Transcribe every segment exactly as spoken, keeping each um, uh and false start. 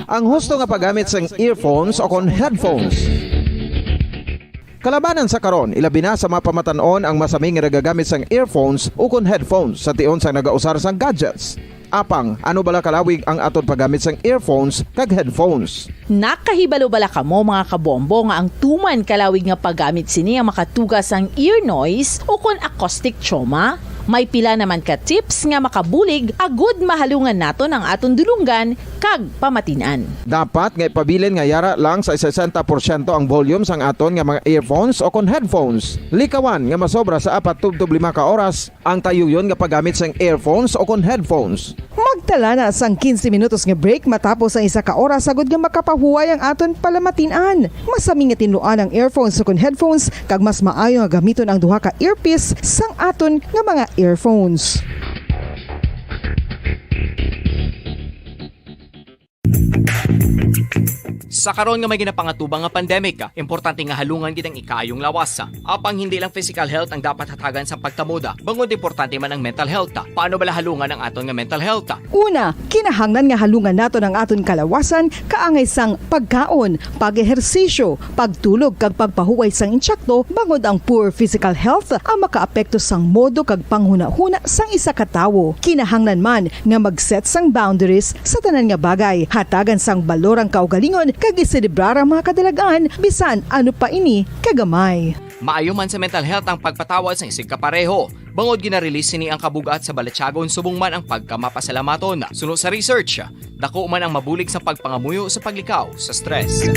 Ang husto nga paggamit sang earphones o kon headphones. Kalabanan sa karon, ilabi na sa mga pamatan-on ang masami nga nagagamit sang earphones o kon headphones sa tion sang nagausar sang gadgets. Apang, ano bala kalawig ang aton paggamit sang earphones kag headphones? Nakahibalo bala kamo, mga kabombo, nga ang tuman kalawig nga paggamit sini ang makatuga sang ear noise o kon acoustic trauma? May pila naman ka tips nga makabulig agud mahalungan naton ang aton dulonggan kag pamatin-an. Dapat nga ipabilin nga yara lang sa sesenta porsyento ang volume sang aton nga mga earphones o kon headphones. Likawan nga masobra sa apat tubtob lima ka oras ang tayuyon nga paggamit sang earphones o kon headphones. Magtala na sang quince minutos nga break matapos ang isa ka oras agud nga makapahuway ang aton palamatin-an. Masami nga tinluan ang earphones o kon headphones, kag mas maayo nga gamiton ang duha ka earpiece sang aton nga mga earphones. Sa karon nga may ginapangatubang nga pandemic, importante nga halungan gid ang ikaayong lawas. Apang hindi lang physical health ang dapat hatagan sa pagtamod, bangod importante man ang mental health. Paano bala halungan ang aton nga mental health? Una, kinahanglan nga halungan naton ang aton kalawasan kaangay sang pagkaon, pag-ehersisyo, pagtulog kag pagpahuway sang intsakto, bangod ang poor physical health ang makaapekto sang modo kag panghunahuna sang isa ka tawo. Kinahanglan man nga mag-set sang boundaries sa tanan nga bagay, hatagan sang balor ang kaugalingon kag iselebrar ang mga kadalag-an bisan ano pa ini kagamay. Maayo man sa mental health ang pagpatawad sang isigkapareho, bangod gina-release sini ang kabug-at sa balatyagon subong man ang pagkamapasalamaton. Suno sa research, dako man ang mabulig sa pagpangamuyo sa paglikaw sa stress.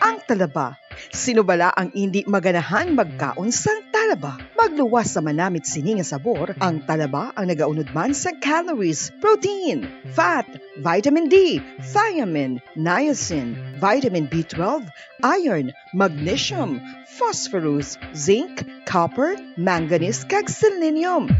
Ang talaba. Sino bala ang indi maganahan magkaon sang talaba? Magluwas sa manamit sini nga sabor, ang talaba ang nagaunod man sa calories, protein, fat, vitamin D, thiamine, niacin, vitamin B twelve, iron, magnesium, phosphorus, zinc, copper, manganese, kag selenium.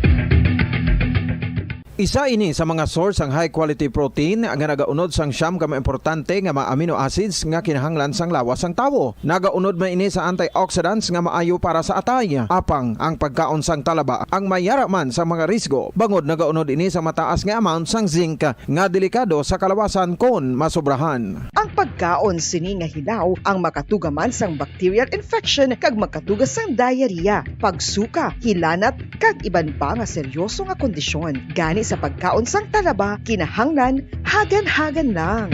Isa ini sa mga source sang high quality protein nga nagaunod sang siyam ka mga importante nga mga amino acids nga kinahanglan sang lawas sang tawo. Nagaunod man ini sa antioxidants nga maayo para sa atay. Apang ang pagkaon sang talaba ang mayara man sa mga risgo, bangod nagaunod ini sa mataas nga amount sang zinc nga delikado sa kalawasan kon masobrahan. Ang pagkaon sini nga hilaw ang makatuga man sang bacterial infection kag makatuga sang diarrhea, pagsuka, hilanat, kag iban pa nga seryoso nga kondisyon. Gani sa pagkaon sang talaba, kinahanglan hagan-hagan lang.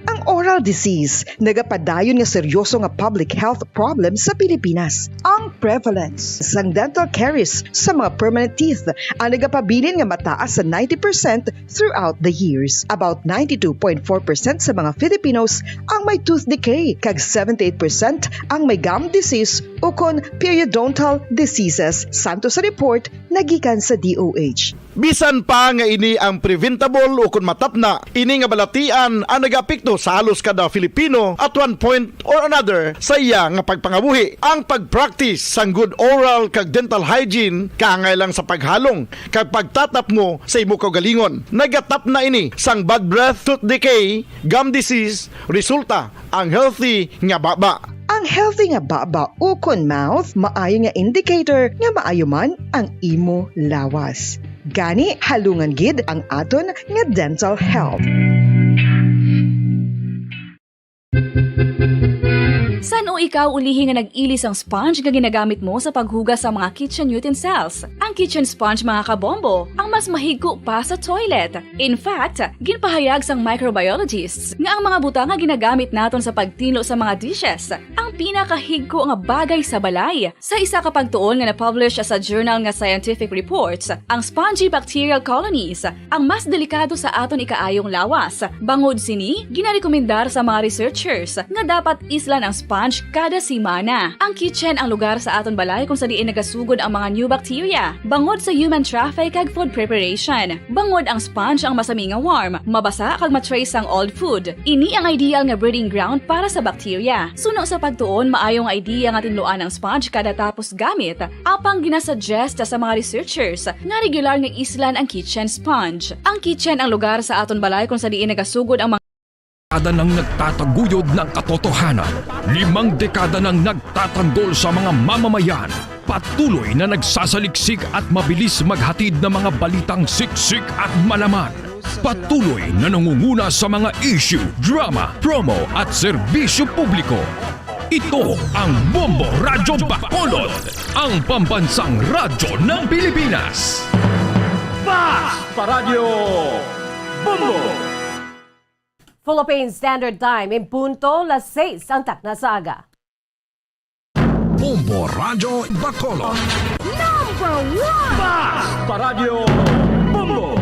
Ang oral disease nagapadayon nga seryoso nga public health problem sa Pilipinas. Ang prevalence sang dental caries sa mga permanent teeth ang nagapabilin nga mataas sa ninety percent throughout the years. About ninety-two point four percent sa mga Filipinos ang may tooth decay, kag seventy-eight percent ang may gum disease ukon periodontal diseases, santo sa report nagikan sa D O H. Bisan pa nga ini ang preventable ukon matapna, ini nga balatian ang nagaapekto sa halos kada Filipino at one point or another sa iya nga pagpangabuhi. Ang pag-practice sang good oral kag dental hygiene kaangay lang sa paghalong kag pagtatapngo sa imo kaugalingon. Nagatapna ini sang bad breath, tooth decay, gum disease, resulta ang healthy nga baba. Ang healthy nga baba ukon mouth maayo nga indicator nga maayo man ang imo lawas. Gani, halungan gid ang aton nga dental health. San-o ikaw ulihi nga nag-ili sang sponge nga ginagamit mo sa paghugas sa mga kitchen utensils? Ang kitchen sponge, mga kabombo, ang mas mahigko pa sa toilet. In fact, ginpahayag sang microbiologists nga ang mga butang nga ginagamit naton sa pagtinlo sa mga dishes ang pinakahigko nga bagay sa balay. Sa isa ka pagtuon nga na-publish sa journal nga Scientific Reports, ang spongy bacterial colonies ang mas delikado sa aton ikaayong lawas. Bangod sini, ginarekomendar sa mga researchers nga dapat islan ang sponge kada semana. Ang kitchen ang lugar sa aton balay kung sa diin nagasugod ang mga new bacteria, bangod sa human traffic kag food preparation. Bangod ang sponge ang masami nga warm, mabasa kag ma-trace sang old food. Ini ang ideal nga breeding ground para sa bacteria. Suno sa pagtuon, maayo nga idea nga tinluan ang sponge kada tapos gamit. Apang ginasuggest sa mga researchers nga regular nga islan ang kitchen sponge. Ang kitchen ang lugar sa aton balay kung sa diin nagasugod ang mga dekada nang nagtataguyod ng katotohanan. Limang dekada nang nagtatanggol sa mga mamamayan. Patuloy na nagsasaliksik at mabilis maghatid ng mga balitang siksik at malaman. Patuloy na nangunguna sa mga issue, drama, promo at serbisyo publiko. Ito ang Bombo Radyo Bacolod, ang pambansang radyo ng Pilipinas. Fast Paradyo Bombo! Philippine Standard Time, in punto las seis ang takna sa aga. Bombo Radyo Bacolod. Number one! Fast Paradyo Bombo!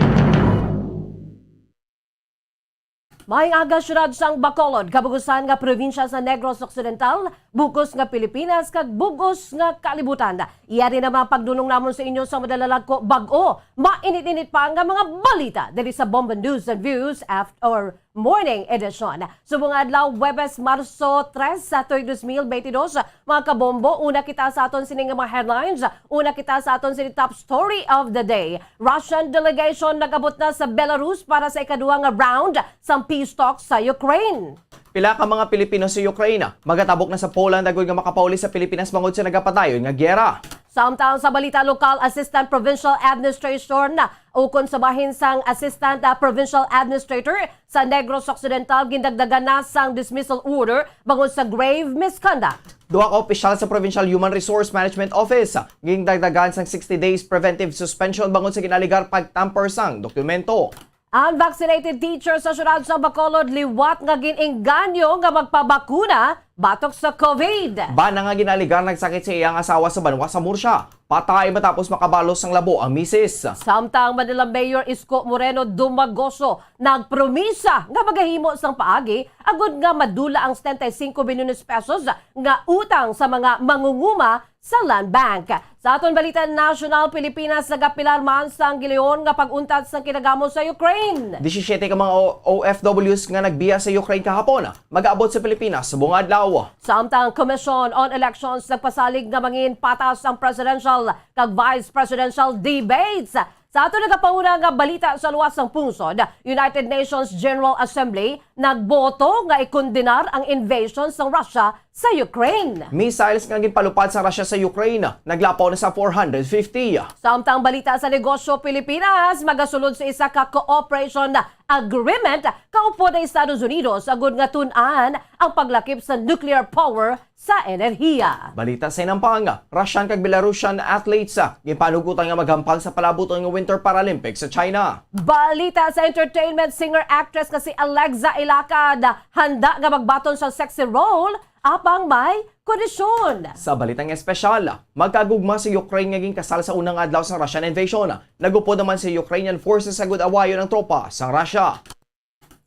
Maayong aga, siyudad sang Bacolod, kabugusan nga probinsya sa Negros Occidental, bug-os nga Pilipinas, kag bug-os nga kalibutan. Yari na mga pagdulong namon sa inyo sa madalalag ko bag-o, mainit-init pa nga mga balita diri sa Bombo News and Views after Morning Edition. Subong nga adlaw, Huwebes, Marso tres, sa tuig dos mil benti dos, mga kabombo, una kita sa aton sini nga mga headlines, una kita sa aton sini top story of the day. Russian delegation nag-abot na sa Belarus para sa ikaduha nga round sang peace talks sa Ukraine. Pila ka mga Pilipino sa Ukraine magatabok na sa Poland agud nga makapauli sa Pilipinas bangod sa nagapadayon nga giyera. Samtang sa balita lokal, Assistant Provincial Administration ukon sa bahin sang Assistant, ah, Provincial Administrator sa Negros Occidental gindagdagan na sang dismissal order bangod sa grave misconduct. Duha ka opisyal sa Provincial Human Resource Management Office gindagdagan sang sixty days preventive suspension bangod sa ginaligar pagtamper sang dokumento. Unvaccinated teacher sa siyudad sa Bacolod liwat nga gin-engganyo nga magpabakuna batok sa COVID. Bana nga ginaligar nagsakit sa iyang asawa sa banwa sa Murcia. Patay matapos makabalos sang labo ang misis. Samtang Manila Mayor Isko Moreno Dumagoso nagpromisa nga magahimo sang paagi agud nga madula ang setenta y cinco bilyones pesos nga utang sa mga mangunguma sa Land Bank. Sa aton balita nasyonal, Pilipinas nagapilar man sang gileon nga pag-untat sang kinagamo sa Ukraine. Disisiete ka mga O-, O F Ws nga nagbiya sa Ukraine kahapon magaabot sa Pilipinas subong adlaw. Samtang Commission on Elections nagpasalig nga mangin patas ang presidential kag vice presidential debates. Sa aton nagapanguna nga balita sa luwas sang pungsod, United Nations General Assembly nagboto nga ikondenar ang invasion sang Russia sa Ukraine. Missiles nga ginpalupad sa Russia sa Ukraine naglapaw na sa four hundred fifty. Samtang balita sa negosyo, Pilipinas magasulod sa isa ka cooperation agreement kaupod ang Estados Unidos agud nga tun-an ang paglakip sa nuclear power sa enerhiya. Balita sa inampang, Russian kag Belarusian athletes, ah, ginpanugutan nga maghampang sa palabuton nga Winter Paralympics sa China. Balita sa entertainment, singer-actress nga si Alexa Ilacad handa nga magbaton sa sexy role apang may kondisyon. Sa balitang espesyal, magkagugma sa Ukraine nga ginkasal sa unang adlaw sa Russian invasion. Nagupod naman sa Ukrainian forces agud awayon ang tropa sa Russia.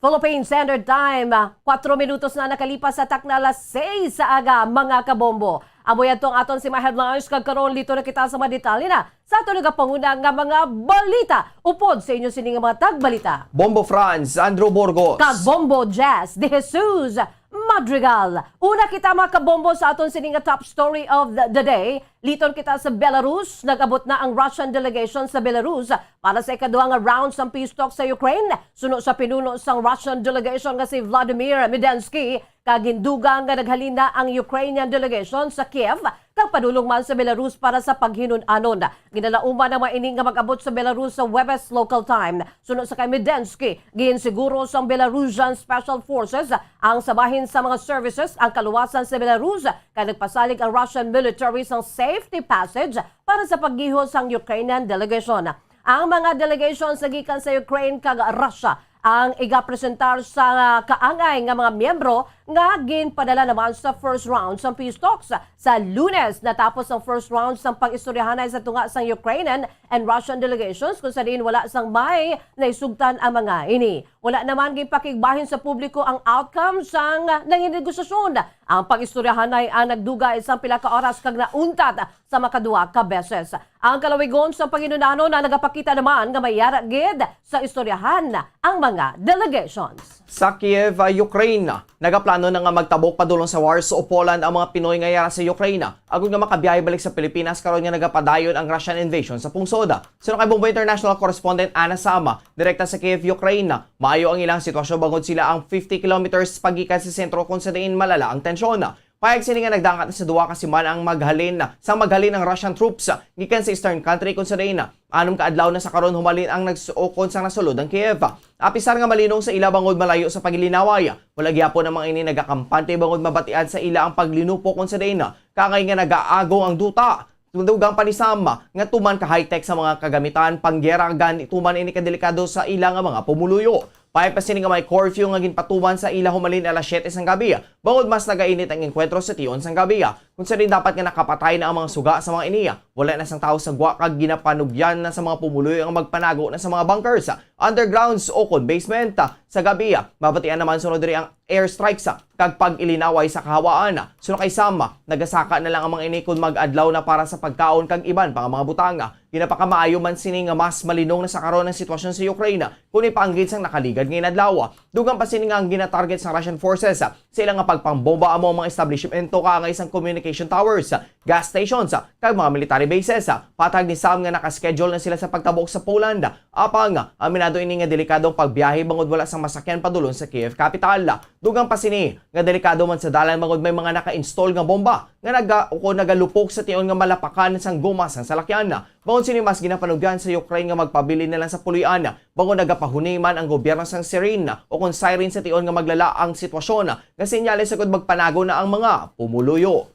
Philippine Standard Time, ah, kwatro minutos na nakalipas sa takna alas seis sa aga, mga kabombo. Amo yadto ang aton sini mga headlines, kag karon liton na kita sa mga detalye na sa aton nagapanguna nga mga balita. Upod sa inyo sini nga mga tagbalita, Bombo Franz, Andrew Burgos. Kag Bombo Jazz De Jesus Madrigal. Una kita, mga kabombo, sa aton sini nga top story of the, the day. Liton kita sa Belarus. Nag-abot na ang Russian delegation sa Belarus para sa ikaduha nga round sang peace talk sa Ukraine. Suno sa pinuno sang Russian delegation nga si Vladimir Medinsky, kag gindugang nga naghalin na ang Ukrainian delegation sa Kiev kag padulong man sa Belarus para sa paghinun-anon. Ginalauman ang mga ini nga mag-abot sa Belarus sa Huwebes local time. Suno sa kay Medinsky, ginsiguro sang Belarusian Special Forces ang sabahin sa mga services ang kaluwasan sa Belarus, kag nagpasalig ang Russian military sang safety passage para sa paggiho sang Ukrainian delegation. Ang mga delegations nga gikan sa Ukraine kag Russia ang igapresentar sa kaangay nga mga miyembro nga ginpadala naman sa first round sang peace talks. Sa Lunes, natapos ang first round sang pag-istoryahanay sa tunga sang Ukrainian and Russian delegations, kung sa diin wala sang may naisugtan ang mga ini. Wala naman ginpakigbahin sa publiko ang outcome sang nanginegosasyon. Ang pag-istoryahanay ang nagdugay sang pila ka oras kag nauntat sa makaduha ka beses. Ang kalawigon sa panginunano na nagapakita naman nga may yara gid sa istoryahan ang mga delegations. Sa Kiev, ah, Ukraine, nagapla- Ano na nga magtabok padulong sa Warsaw, Poland ang mga Pinoy nga yara sa Ukraine, agod nga makabiyahe balik sa Pilipinas karon nga nagapadayon ang Russian invasion sa pungsod. Suno kay Bombo International correspondent Anna Sama, direkta sa Kiev, Ukraine, maayo ang ilang sitwasyon bangod sila ang fifty kilometers pagikan sa sentro kung sa diin malala ang tensyon. Payag sini nga nagdakat na sa duha ka semana ang maghalin sa maghalin ang Russian troops gikan sa eastern country kung sa diin anom ka adlaw na sa karon humalin ang nagsuokon sang nasulod ang Kiev. Apisar nga malinong sa ila bangod malayo sa pagilinaway, wala gyapon ang mga ini nagakampante bangod mabatian sa ila ang paglinupok kung sa diin kaangay nga nagaagong ang duta. Dugang pa ni Sam nga tuman ka high-tech sa mga kagamitan panggera gani tuman ini kadelikado sa ila nga mga pumuluyo. Payag pa sini nga may curfew nga ginpatuman sa ila humalin alas siyete sang gabi, bangod mas nagainit ang engkwentro sa tion sang gabi, kung sa diin dapat nga nakapatay na ang mga suga sa mga ini. Wala na sang tawo sa gwa kag ginapanugyan na sa mga pumuluyo nga magpanago na sa mga bunkers, undergrounds o kon basement. Sa gabi, mabatian naman sunod diri ang airstrikes kag pag-ilinaway sa kahawaan. Suno kay Sam, nagasaka na lang ang mga ini kon mag-adlaw na para sa pagkaon kag iban pa nga mga butang. Ginapakamaayo man sini nga mas malinong na sa karon ang sitwasyon sa Ukraine kon ipaanggid sang nakaligad nga inadlaw. Dugang pa sini nga ang ginatarget sang Russian forces sa ila nga pagpangbomba amo ang mga establishmento kaangay sang communication towers, gas stations, kag mga military bases. Patag ni Sam nga naka-schedule na sila sa pagtabok sa Poland. Apang, aminado ini nga delikado ang pagbiyahe bangod wala sang masakyan padulong sa Kiev capital. Dugang pa sini nga delikado man sa dalan bangod may mga naka-install nga bomba nga naga-, o nagalupok sa tion nga malapakan sang goma sang salakyan. Bangod sini mas ginapanugyan sa Ukraine nga magpabilin na lang sa puloy-an bangod nagapahunay man ang gobyerno sang siren o kon siren sa tion nga maglala ang sitwasyon nga senyales sa gud magpanago na ang mga pumuluyo.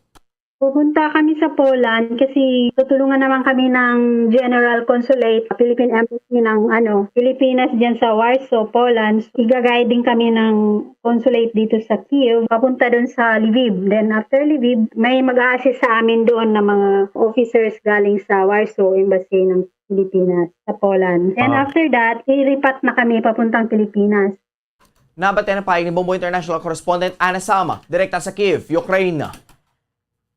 Pupunta kami sa Poland kasi tutulungan naman kami ng General Consulate, Philippine Embassy ng, ano, Pilipinas diyan sa Warsaw, Poland. Iga-guide din kami ng consulate dito sa Kyiv, papunta doon sa Lviv. Then after Lviv, may mag-a-assist sa amin doon na mga officers galing sa Warsaw Embassy ng Pilipinas sa Poland. And Ah. after that, ilipat na kami papuntang Pilipinas. Nabatian ang pahayag ni Bombo International Correspondent Anna Sama, direkta sa Kyiv, Ukraine.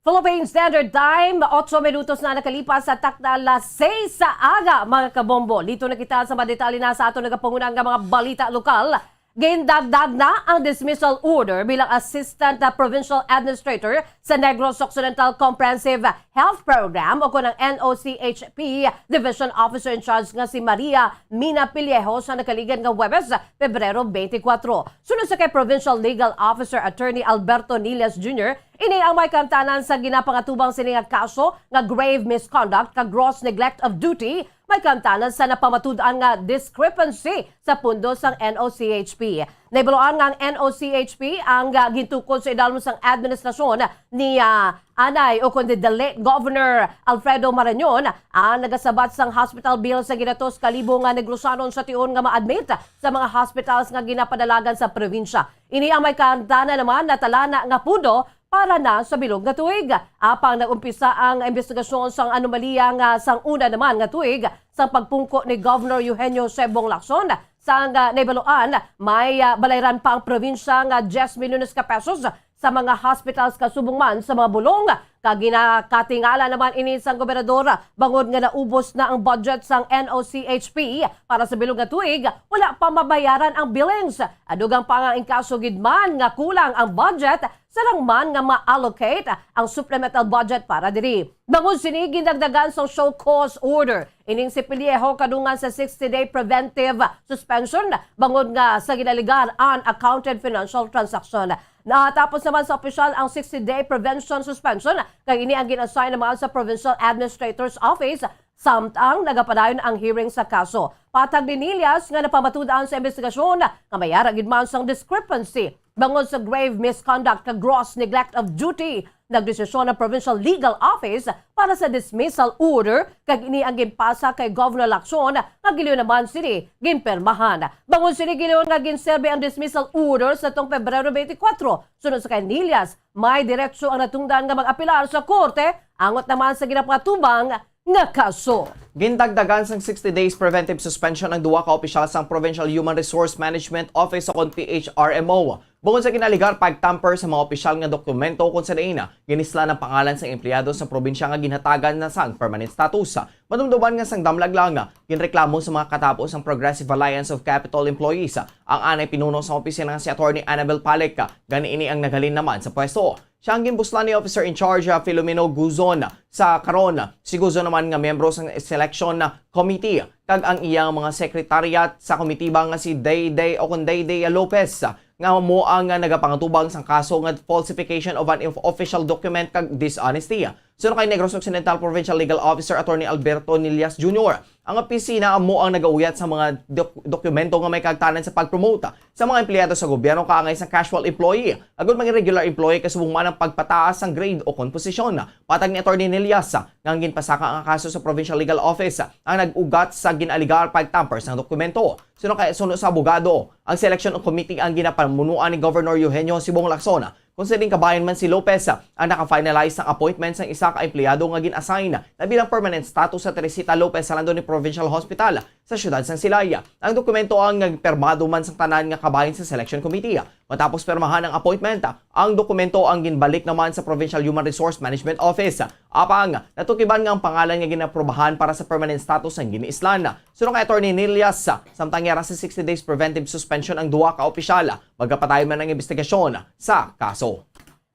Philippine Standard Time, otso minutos na nakalipas sa takna alas seis sa aga, mga kabombo. Lito na kita sa mga detalye na sa ato nagapangunan nga mga balita lokal. Gindagdag na ang dismissal order bilang Assistant Provincial Administrator sa Negros Occidental Comprehensive Health Program o kon ang N O C H P Division Officer in Charge nga si Maria Mina Pillejo sa nakaligad nga Huwebes, Pebrero twenty-four. Sunod sa kay Provincial Legal Officer Attorney Alberto Nillas Junior, ini ang may kaangtanan sa ginapangatubang sini nga kaso nga grave misconduct kag gross neglect of duty, may kaangtanan sa napamatud-an nga discrepancy sa pondo sang N O C H P. Nahibaluan nga ang N O C H P ang, ah, gintukod sa idalom sang administrasyon ni, ah, anay o kundi the late Governor Alfredo Marañon ang nagasabat sang hospital bill sa ginatos ka libo nga Negrosanon sa tion nga ma-admit sa mga hospitals nga ginapadalagan sa probinsya. Ini ang may kaangtanan naman natala na nga pondo para na sa bilog nga tuig. Apang nag-umpisa ang imbestigasyon sang anomalya nga sang una naman nga tuig sang pagpungko ni Governor Eugenio Sebong Lacson, sang, ah, nahibaluan, may, ah, balayran pa ang probinsya nga diyes milyones ka pesos sa mga hospitals kasubong man sa mga bulong. Kag ginakatingala naman ini sang gobernador bangod nga naubos na ang budget sang N O C H P para sa bilog nga tuig, wala pa mabayaran ang billings. Adugang pa nga inkaso gid man nga kulang ang budget, sarang man nga ma-allocate ang supplemental budget para diri. Bangod sini, gindagdagan sang show cause order ining si Pillejo kadungan sa sixty-day preventive suspension bangod nga sa ginaligar unaccounted financial transaction. Natapos naman sa opisyal ang sixty-day prevention suspension, kag ini ang gin-assign naman sa Provincial Administrator's Office samtang nagapadayon ang hearing sa kaso. Patag ni Nillas nga napamatud-an sa imbestigasyon nga may ara gid man sang discrepancy bangod sa grave misconduct kag gross neglect of duty, nagdesisyon ang Provincial Legal Office para sa dismissal order, kag ini ang ginpasa kay Governor Lacson nga gilingon naman sini ginpirmahan. Bangod sini, gilingon nga ginserbi ang dismissal order sa tong Pebrero twenty-four. Sunod sa kay Nillas, may diretso ang natungdan nga mag-apelar sa korte angot naman sa ginapangatubang nga kaso. Gindagdagan sang sixty days preventive suspension ang duha ka opisyal sang Provincial Human Resource Management Office o kon P H R M O. Bukod sa ginaligar pag-tamper sa mga opisyal nga dokumento kung sa diin ginislan ang pangalan sang empleyado sa probinsya nga ginhatagan na sang permanent status, madumduman nga sang damlag lang ginreklamo sa mga katapo sang Progressive Alliance of Capitol Employees ang anay pinuno sa opisina nga si Attorney Annabel Palik, gani ini ang naghalin naman sa pwesto. Siya ang ginbuslan ni Officer in Charge, ah, Filomeno Guzon sa karon. Si Guzon naman nga miyembro sa selection committee kag ang iyang mga secretariat sa komitiba nga si Dayday o kon Dayday Lopez, ah, nga amo ang, ah, nagapangatubang sang kaso nga falsification of an inf-, official document kag dishonesty. Suno kay Negros Occidental Provincial Legal Officer Attorney Alberto Nillas Junior, ang opisina amo ang nagauyat sa mga dok-, dokumento nga may kaangtanan sa pag-promote sa mga empleyado sa gobyerno kaangay sang casual employee, agud maging regular employee kay subong man ang pagpataas sang grade o kon posisyon. Patag ni Attorney Nillas, nga ang ginpasaka nga kaso sa Provincial Legal Office ang nag-ugat sa gin-alegar pag-tamper sang dokumento. Suno kay, suno sa abogado, ang selection committee ang ginapamunuan ni Governor Eugenio Sibong Lacson. Kung sa diin kabahin man si Lopez, ang naka-finalize sang appointment sang isa ka empleyado nga gin-assign na bilang permanent status sa Teresita Lopez Salando ni Provincial Hospital sa siyudad sang Silay. Ang dokumento ang nagpirmado man sang tanan nga kabahin sa selection committee. Matapos pirmahan ang appointment, ang dokumento ang ginbalik naman sa Provincial Human Resource Management Office. Apang, natukiban nga ang pangalan nga ginaprobahan para sa permanent status ang giniislan. Suno kay Attorney Nillas, samtang yara sa sixty days preventive suspension ang duha ka opisyal, magapadayon man ang imbestigasyon sa kaso.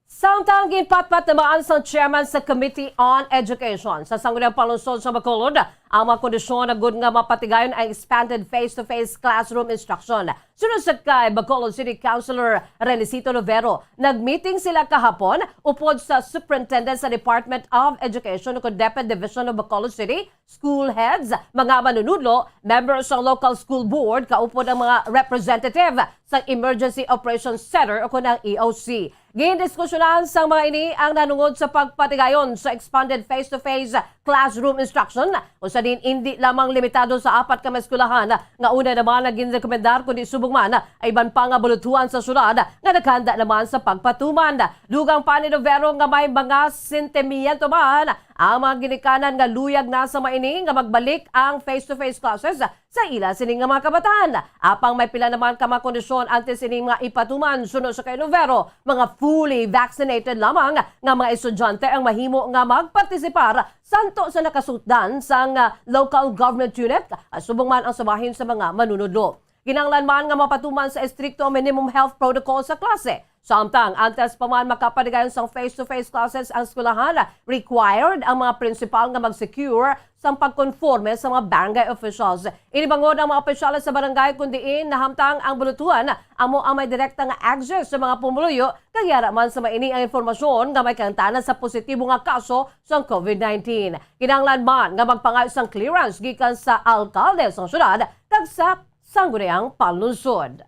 Samtang ginpatpat naman sang chairman sa Committee on Education sa Sangguniang Panlungsod sa Bacolod ang mga kondisyon agud nga mapatigayon ang expanded face-to-face classroom instruction. Suno sa kay Bacolod City Councilor Renicito Lovero, nag-meeting sila kahapon upod sa Superintendent sa Department of Education o DepEd Division of Bacolod City, school heads, mga manunudlo, members sang local school board, kaupod ang mga representative sa Emergency Operations Center o kon ang E O C. Gindiskusyonan sang mga ini ang nanungod sa pagpatigayon sa expanded face-to-face classroom instruction, kung sa diin indi lamang limitado sa apat ka mga eskwelahan nga una naman nga ginrekomendar, kundi subong man ang iban pa nga bulutuhan sa syudad nga naghanda naman sa pagpatuman. Dugang pa ni Lovero nga may mga sentimiento man ang mga ginikanan nga luyag na sa mga ini nga magbalik ang face-to-face classes sa ila sini nga mga kabataan. Apang may pila naman ka mga kondisyon antes ini nga ipatuman. Suno sa kay Lovero, mga fully vaccinated lamang nga mga estudyante ang mahimo nga magpartisipar santo sa nakasutdan sang, ah, local government unit, ah, subong man ang sa bahin sa mga manunudlo. Kinahanglan man nga mapatuman sa estrikto ang minimum health protocol sa klase. Samtang, antes pa man makapatigayon sang face-to-face classes ang eskwelahan, required ang mga prinsipal nga mag-secure sang pagkonforme sa mga barangay officials. Ini bangod ang mga opisyales sa barangay, kun diin nahamtang ang bulutuhan amo ang may direkta nga access sa mga pumuluyo, kag yara man sa mga ini ang impormasyon nga may kaangtanan sa positibo nga kaso sang COVID nineteen. Kinahanglan man nga magpangayo sang clearance gikan sa alkalde sang syudad kag sa Sangguniang Panlungsod.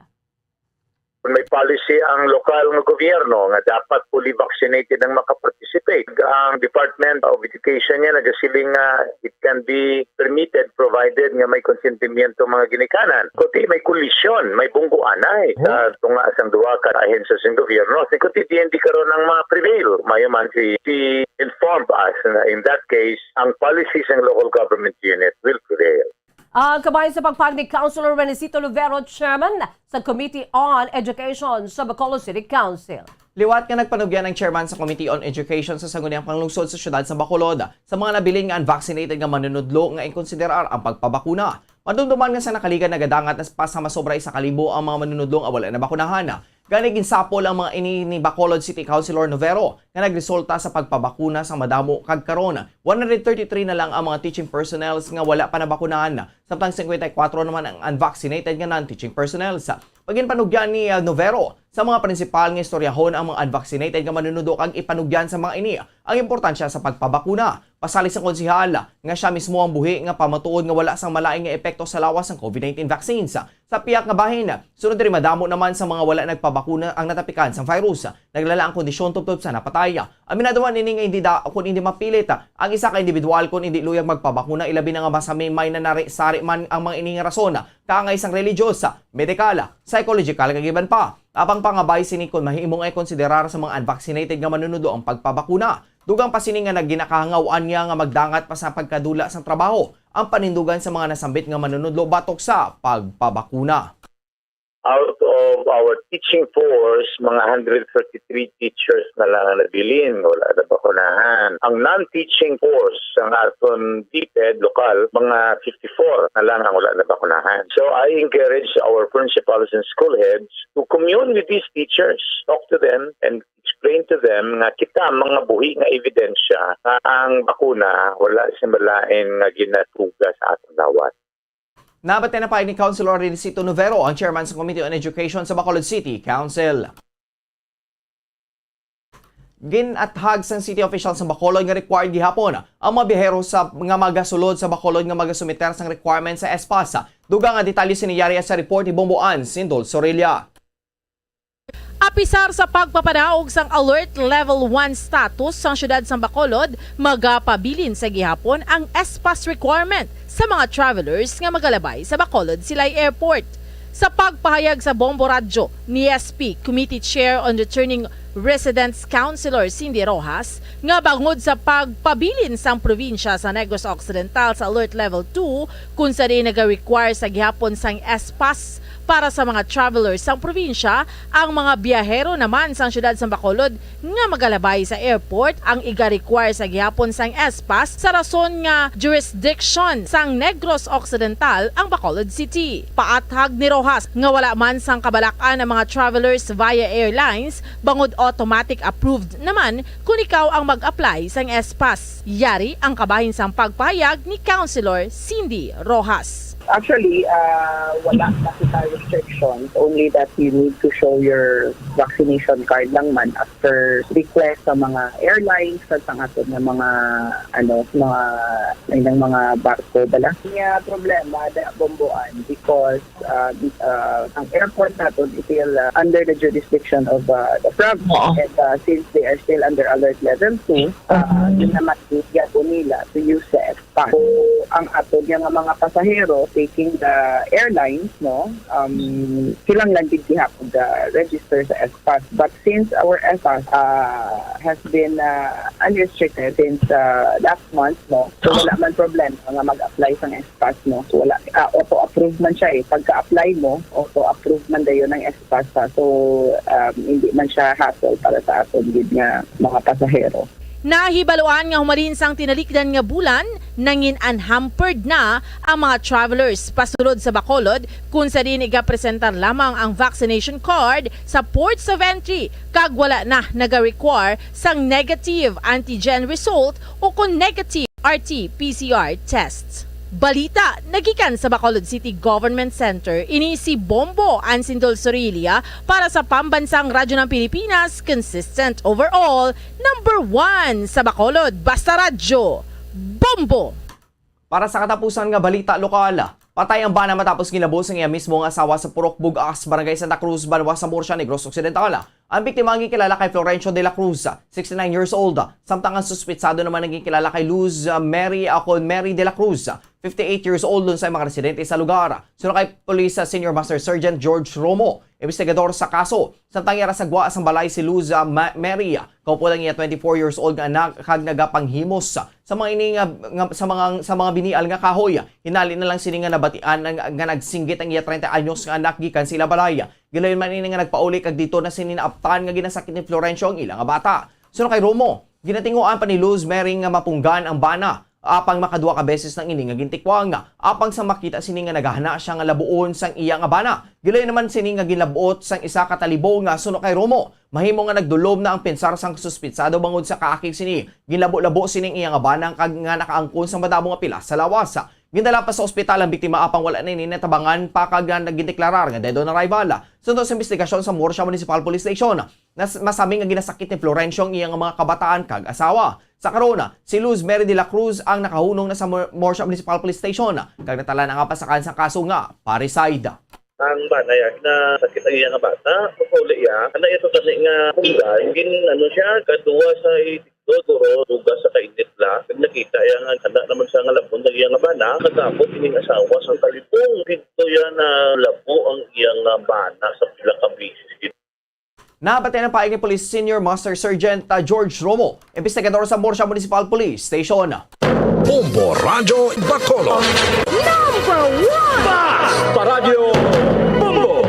Kung may policy ang lokal nga gobyerno nga dapat fully vaccinated ang makaparticipate, ang Department of Education niya nagasiling nga it can be permitted provided nga may konsentimiento mga ginikanan. Kundi may kolisyon, may bunggo anay sa tunga sang duha ka ahensya sa gobyerno. Si kundi D N D karon ang mga prevail. Mayo man si, si informed us na in that case, ang policy sang local government unit will prevail. Ang kabahin sa pagpahayag ni Councilor Renicito Luvero, chairman sa Committee on Education sa Bacolod City Council. Liwat nga nagpanugyan ang chairman sa Committee on Education sa Sangguniang Panlungsod sa siyudad sa Bacolod sa mga nabilin nga unvaccinated nga manunudlo nga inkonsiderar ang pagpabakuna. Madumduman nga sa nakaligad nagadangat na pa sa masobra isa ka libo ang mga manunudlo nga wala nabakunahan. Gani, ginsapol ang mga ini ni Bacolod City Councilor Novero nga nagresulta sa pagpabakuna sa madamo, kag karon, one hundred thirty-three na lang ang mga teaching personnels nga wala pa nabakunahan, samtang singkwenta y kuwatro naman ang unvaccinated nga non-teaching personnels. Pagginpanugyan ni, ah, Novero sa mga prinsipal nga istoryahon ang mga unvaccinated nga manunudlo kag ipanugyan sa mga ini ang importansya sa pagpabakuna. Pasalig sa konsehal nga siya mismo ang buhi nga pamatuod nga wala sang malain nga epekto sa lawas sang COVID nineteen vaccines. Sa pihak nga bahin, sunod diri madamo naman sa mga wala nagpabakuna ang natapikan sang virus. Naglala ang kondisyon tubtob sa napatay. Aminado man ini nga hindi da, kun hindi mapilit ang isa ka individual kun hindi luyag magpabakuna, ilabi na nga masamay na nari-sari man ang mga ini nga rason, kaangay sang religious, medikal, psychological, kag iban pa. Apang pangabay sini kun mahimo nga ikonsiderar sa mga unvaccinated nga manunudlo ang pagpabakuna. Dugang pa sini nga nagginakahangaw-an niya nga magdangat pa sa pagkadula sang trabaho ang panindugan sa mga nasambit nga manunudlo batok sa pagpabakuna. Out Of our teaching force, mga hundred thirty-three teachers na lang ang nabilin, wala na bakunahan. Ang non-teaching force, ang aton DepEd lokal, mga fifty-four na lang ang wala na bakunahan. So I encourage our principals and school heads to commune with these teachers, talk to them, and explain to them nga kita mga buhi nga ebidensya nga ang bakuna wala sa malain nga ginatuga sa atong lawas. Nabatian na pa ni Councilor Rencito Novero, ang chairman sa Committee on Education sa Bacolod City Council. Ginathag sang city official sa Bacolod nga required gihapon ang mga biyahero sa, nga magasulod sa Bacolod nga magasumiter sang requirement sa S-Pass. Dugang nga detalye sini yari sa report ni Bombo Ann Sindol Sorilla. Apisar sa pagpapanaog sang Alert Level one status sang siyudad sang Bacolod, magapabilin sa gihapon ang S-Pass requirement sa mga travelers nga magalabay sa Bacolod Silay Airport. Sa pagpahayag sa Bombo Radyo ni S P Committee Chair on Returning Residents Councilor Cindy Rojas, nga bangod sa pagpabilin sang probinsya sa Negros Occidental sa Alert Level two, kung sa diin naga-require sa gihapon sang S-Pass para sa mga travelers sang probinsya, ang mga biyahero naman sang siyudad sang Bacolod nga magalabay sa airport ang iga-require sa gihapon sang S-Pass sa rason nga jurisdiction sang Negros Occidental ang Bacolod City. Paathag ni Rojas nga wala man sang kabalak-an ang mga travelers via airlines bangod automatic approved naman kon ikaw ang mag-apply sang S-Pass. Yari ang kabahin sang pagpahayag ni Councilor Cindy Rojas. Actually, ah, wala na kita restrictions, only that you need to show your vaccination card lang man after request sa mga airlines at ang ato nga mga, ano, mga, may nang mga barko bala. Nga problema, da, Bombo Ann, because, ah, di, ah, ang airport naton is still, ah, under the jurisdiction of, ah, the province. Oo. And, ah, since they are still under alert level two, ah, Mhm. Yun naman, gihapon nila to use the S-Pass. So, ang ato niya nga mga pasahero taking the airlines, no, um, kinahanglan gid gihapon ga-register sa S-Pass. But since our S-Pass, ah, has been, ah, unrestricted since, ah, last month, no, so wala man problema nga mag-apply sang S-Pass, no, so wala, ah, auto-approve man siya eh. Pagka-apply mo, auto-approve man dayon ang S-Pass, ha. So, um, hindi man siya hassle para sa aton gid nga mga pasahero. Nahibaluan nga humalin sang tinalikdan nga bulan, nangin unhampered na ang mga travelers pasulod sa Bacolod, kung sa diin igapresentar lamang ang vaccination card sa ports of entry, kag wala na naga-require sang negative antigen result o kon negative R T P C R tests. Balita nagikan sa Bacolod City Government Center, ini si Bombo Ansindol Sorilla para sa Pambansang Radyo ng Pilipinas, consistent overall, number one sa Bacolod. Basta Radyo, Bombo! Para sa katapusan nga balita lokal, patay ang bana matapos ginlabo sang iya mismo nga asawa sa Purok Bugas, Barangay Santa Cruz, Banwa sa Murcia, Negros Occidental. Ang biktima ang ginkilala kay Florencio de la Cruz, sixty-nine years old, samtang ang suspitsado naman ang ginkilala kay Luz, ah, Mary, ah, kon Mary de la Cruz, fifty-eight years old, usa sa mga residente sa lugar. Suno kay Police, ah, Senior Master Sergeant George Romo, investigador sa kaso. Samtang yara sa gwa sang balay si Luz, ah, Ma-, Mary, ah, kaupod ang iya twenty-four years old nga anak kag nagapanghimos sa mga ini nga, nga, sa mga, sa mga binial nga kahoy. Hinali na lang sini nga nabatian nga, nga nagsinggit ang iya treinta anyos nga anak gikan sa ila balay. Gilayon man ini nga nagpauli kag didto na sini naabtan nga ginasakit ni Florencio ang ila nga bata. Suno kay Romo, ginatinguan pa ni Luz Mary nga mapunggan ang bana, apang makadua ka beses nang ini nga gintikwang, apang sa makita sini nga nagahana siya nga labuon sang iya nga bana. Gilayon naman sini nga ginlabot sang isa ka talibong nga suno kay Romo. Mahimo nga nagdulom na ang pensar sang suspitsado bangod sa kaakig sini. Ginlabo-labo sini ang iya nga bana kag nga nakaangkon sang madamo nga pilas sa lawas. Gindala pa sa ospital ang biktima apang wala na ini natabangan pa kag, ah, gindeklarar nga dead on arrival. Suno sa investigasyon sa Murcia Municipal Police Station, nas-, masami nga ginasakit ni Florencio ang iya nga mga kabataan kag asawa. Sa karon, si Luz Mary de la Cruz ang nakahunong na sa Mur-, Murcia Municipal Police Station kag natala na nga pasakan sa kaso nga parricide. Ang bana ya, ginasakit ang iya nga bata. Pagpauli ya, ana ito tani nga punggan, gin-, ano siya, kaduwa sa itikdo, duro, duga sa kainit la. Kag nakita ya nga, ana naman siya nga labon ang iya nga bana. Nagabot ining asawa sa talibong. Didto ya nalabo ang iya nga bana sa pila ka beses. Nabatian ang paig ni Police Senior Master Sergeant, ah, George Romo, investigador sa Murcia Municipal Police Station. Bombo Radyo Bacolod. Number one! Basta Radyo Bombo!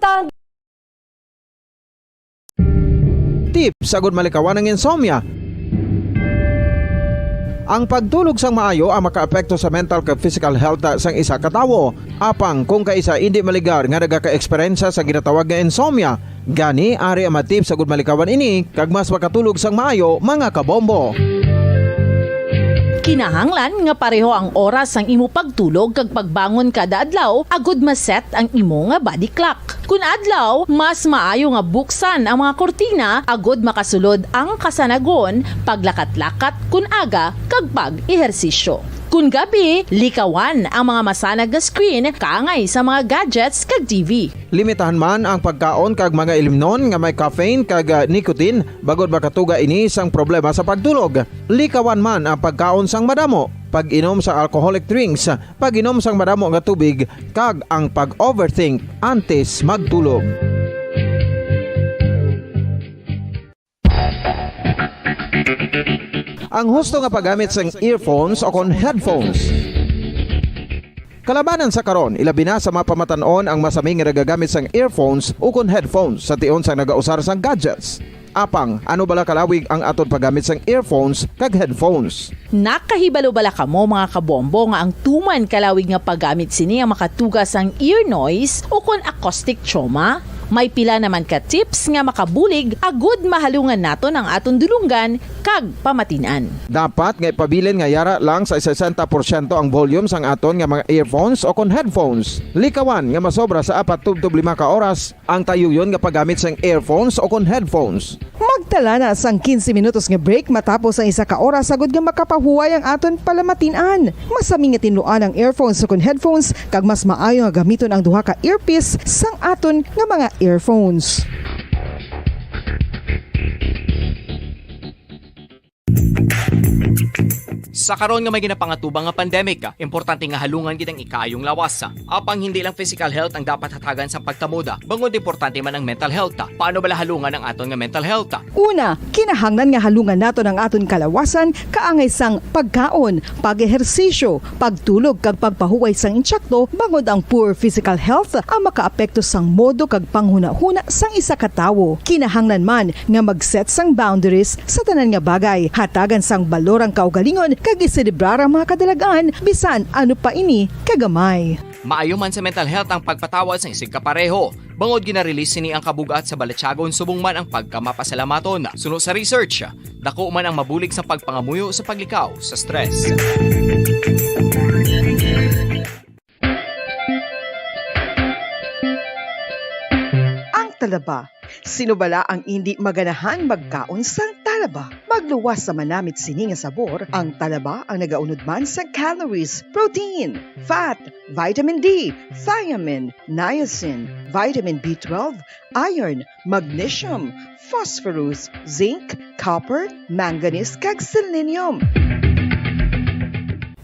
Tang- Tips agud malikawan ang insomnia. Ang pagtulog sang maayo ang makaapekto sa mental kag physical health sang isa ka tawo. Apang kung kaisa indi maligar nga nagaka-eksperyensya sa ginatawag nga insomnia, gani ari ang mga tips agud malikawan ini kag mas makatulog sang maayo, mga kabombo. Kinahanglan nga pareho ang oras sang imo pagtulog kag pagbangon kada adlaw agud ma-set ang imo nga body clock. Kun adlaw, mas maayo nga buksan ang mga kurtina agud makasulod ang kasanagon, paglakat-lakat kun aga, kag pag-ehersisyo. Kun gabi, likawan ang mga masanag nga screen kaangay sa mga gadgets kag T V. Limitahan man ang pagkaon kag mga ilimnon nga may caffeine kag, ah, nicotine, bangod makatuga ini sang problema sa pagtulog. Likawan man ang pagkaon sang madamo, pag-inom sa alcoholic drinks, pag-inom sang madamo nga tubig, kag ang pag-overthink antes magtulog. Ang husto nga paggamit sang earphones o kon headphones. Kalabanan sa karon, ilabi na sa mga pamatan-on ang masami nga nagagamit sang earphones o kon headphones sa tion sang nagausar sang gadgets. Apang, ano bala kalawig ang aton paggamit sang earphones kag headphones? Nakahibalo bala kamo, mga kabombo, nga ang tuman kalawig nga paggamit sini ang makatuga sang ear noise o kon acoustic trauma? May pila naman ka tips nga makabulig agud mahalungan naton ang aton dulonggan kag pamatin-an. Dapat nga ipabilin nga yara lang sa sesenta porsyento ang volume sang aton nga mga earphones o kon headphones. Likawan nga masobra sa apat tubtob lima ka oras ang tayuyon nga paggamit sang earphones o kon headphones. Magtala na sang quince minutos nga break matapos ang isa ka oras, agud nga makapahuway ang aton palamatin-an. Masami nga tinluan ang earphones o kon headphones, kag mas maayo nga gamiton ang duha ka earpiece sang aton nga mga earphones. Sa karon nga may ginapangatubang nga pandemic, importante nga halungan gid ang ikaayong lawas. Apang hindi lang physical health ang dapat hatagan sang pagtamod, bangod importante man ang mental health. Paano bala halungan ang aton nga mental health? Una, kinahanglan nga halungan naton ang aton kalawasan kaangay sang pagkaon, pag-ehersisyo, pagtulog kag pagpahuway sang intsakto, bangod ang poor physical health ang makaapekto sang modo kag panghunahuna sang isa ka tawo. Kinahanglan man nga mag-set sang boundaries sa tanan nga bagay, hatagan sang balor ang kaugalingon kag iselebrar ang mga kadalag-an bisan ano pa ini kagamay. Maayo man sa mental health ang pagpatawad sang isigkapareho, bangod gina-release sini ang kabug-at sa balatyagon subong man ang pagkamapasalamaton. Suno sa research, dako man ang mabulig sa pagpangamuyo sa paglikaw sa stress. Ang talaba. Sino bala ang indi maganahan magkaon sang talaba? Magluwas sa manamit sini nga sabor, ang talaba ang nagaunod man sa calories, protein, fat, vitamin D, thiamine, niacin, vitamin B twelve, iron, magnesium, phosphorus, zinc, copper, manganese, kag selenium.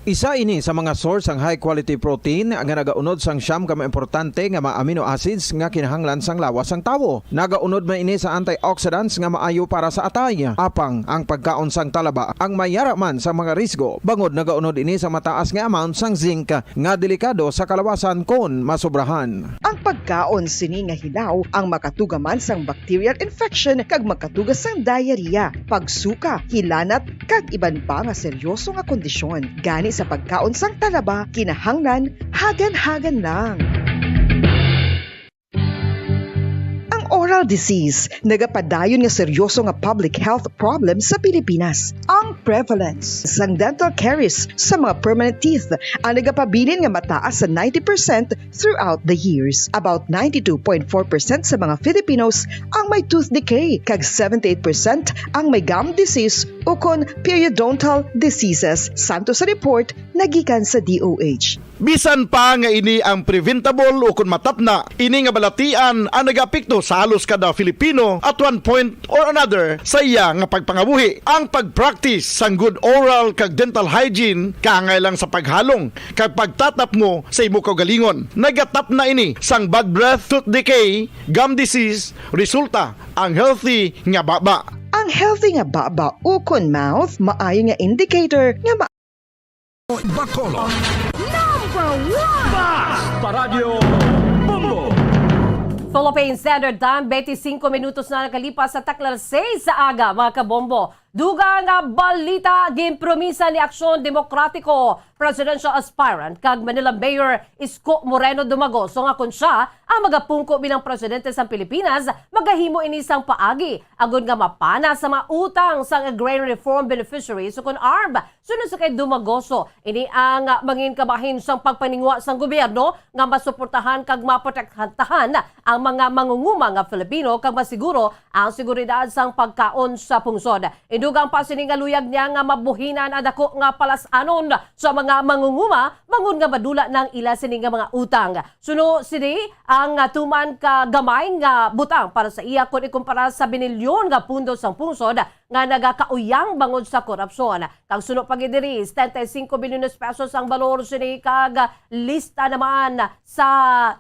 Isa ini sa mga source sang high quality protein nga nagaunod sang siyam ka mga importante nga mga amino acids nga kinahanglan sang lawas sang tawo. Nagaunod man ini sa antioxidants nga maayo para sa atay. Apang ang pagkaon sang talaba ang mayara man sa mga risgo, bangod nagaunod ini sa mataas nga amount sang zinc nga delikado sa kalawasan kon masobrahan. Ang pagkaon sini nga hilaw ang makatuga man sang bacterial infection kag makatuga sang diarrhea, pagsuka, hilanat, kag iban pa nga seryoso nga kondisyon. Gani sa pagkaon sang talaba, kinahanglan hagan-hagan lang. Ang oral disease nagapadayon nga seryoso nga public health problem sa Pilipinas. Ang prevalence sang dental caries sa mga permanent teeth ang nagapabilin nga mataas sa ninety percent throughout the years. About ninety-two point four percent sa mga Filipinos ang may tooth decay, kag seventy-eight percent ang may gum disease ukon periodontal diseases, santo sa report nagikan sa D O H. Bisan pa nga ini ang preventable ukon matapna, ini nga balatian ang nagaapekto sa halos kada Filipino at one point or another sa iya nga pagpangabuhi. Ang pag-practice sang good oral kag dental hygiene, kaangay lang sa paghalong kag pagtatapngo sa imo kaugalingon. Nagatapna ini sang bad breath, tooth decay, gum disease, resulta ang healthy nga baba. Ang healthy nga baba ukon mouth maayo nga indicator nga ma- Bacolod. Number one! Basta Radyo Bombo! Philippine Standard Time, twenty-five minutos na nakalipas sa takna alas sais sa aga, mga kabombo. Dugang nga balita, ginpromisa ni Aksyon Demokratiko presidential aspirant kag Manila Mayor Isko Moreno Dumagoso nga kon siya ang magapungko bilang presidente sang Pilipinas, magahimo ini sang paagi agud nga mapana sa mga utang sang agrarian reform beneficiaries o kon arb. Suno sa kay Dumagoso, ini ang, ah, mangin kabahin sang pagpaningwa sang gobyerno nga masuportahan kag maprotektahan ang mga mangunguma nga Filipino kag masiguro ang seguridad sang pagkaon sa pungsod. Indugang pa sini nga luyag niya nga mabuhinan ang dako nga palas-anon sa mga mangunguma bangod nga madula na ang ila sini nga mga utang. Suno sini ang, ah, tuman ka gamay nga butang para sa iya kon ikumpara sa binilyon nga pundo sang pungsod nga nagakauyang bangod sa korupsyon. Kag suno pa gid diri, setenta y cinco bilyones pesos ang balor sini kag lista naman sa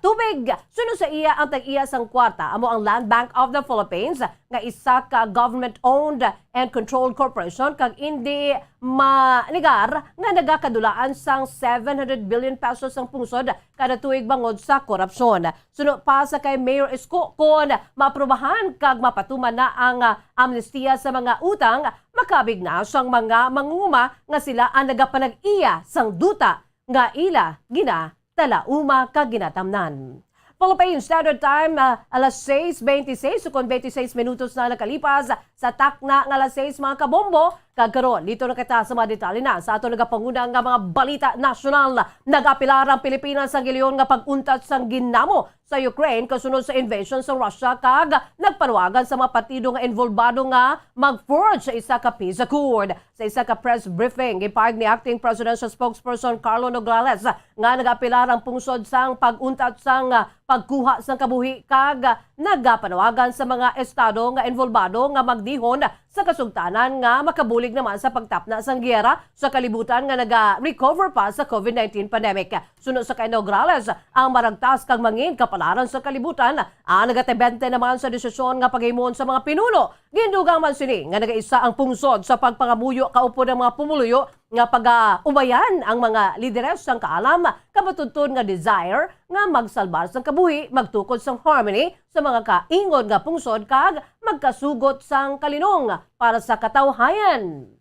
tubig. Suno sa iya, ang tag-iya sang kwarta amo ang Land Bank of the Philippines, nga isa ka government-owned and controlled corporation kag indi manigar nga nagakadulaan sang seven hundred billion pesos ang pungsod kada tuig bangod sa korupsyon. Suno pa sa kay Mayor Isko, kon maaprubahan kag mapatuman na ang, ah, amnestiya sa mga utang, makabig na sang mga mangunguma nga sila ang nagapanag-iya sang duta nga ila ginatalauma kag ginatamnan. Philippine Standard Time, ah, alas sais twenty-six, ukon twenty-six minutos na nakalipas sa takna nga alas sais, mga kabombo. Kag karon, dito na kita sa mga detalye na sa ato nagapanguna nga mga balita nasyonal. Nag-apelar ang Pilipinas sa gilayon nga pag-untat sang ginamo sa Ukraine kasunod sa invasion sa Russia kag nagpanawagan sa mga partido nga involbado nga mag-forge sa isa ka peace accord. Sa isa ka press briefing, gipahayag ni Acting Presidential Spokesperson Carlo Nograles nga nag-apelar ang pungsod sang pag-untat sang, ah, pagkuha sang kabuhi kag, ah, nagapanawagan sa mga estado nga involbado nga magdihon sa kasugtanan nga makabulig naman sa pagtapna sang giyera sa kalibutan nga naga-recover pa sa covid nineteen pandemic. Suno sa kay Nograles, ang maragtas kag mangin kapalaran sa kalibutan ang nagatebente naman sa desisyon nga paghimon sa mga pinuno. Gindugang man sini nga nagaisa ang pungsod sa pagpangamuyo kaupod ang mga pumuluyo nga pagaubayan ang mga lideres sang kaalam, kamatuod nga desire nga magsalbar sang kabuhi, magtukod sang harmony sa mga kaingon nga pungsod kag magkasugot sang kalinong para sa katawhayan.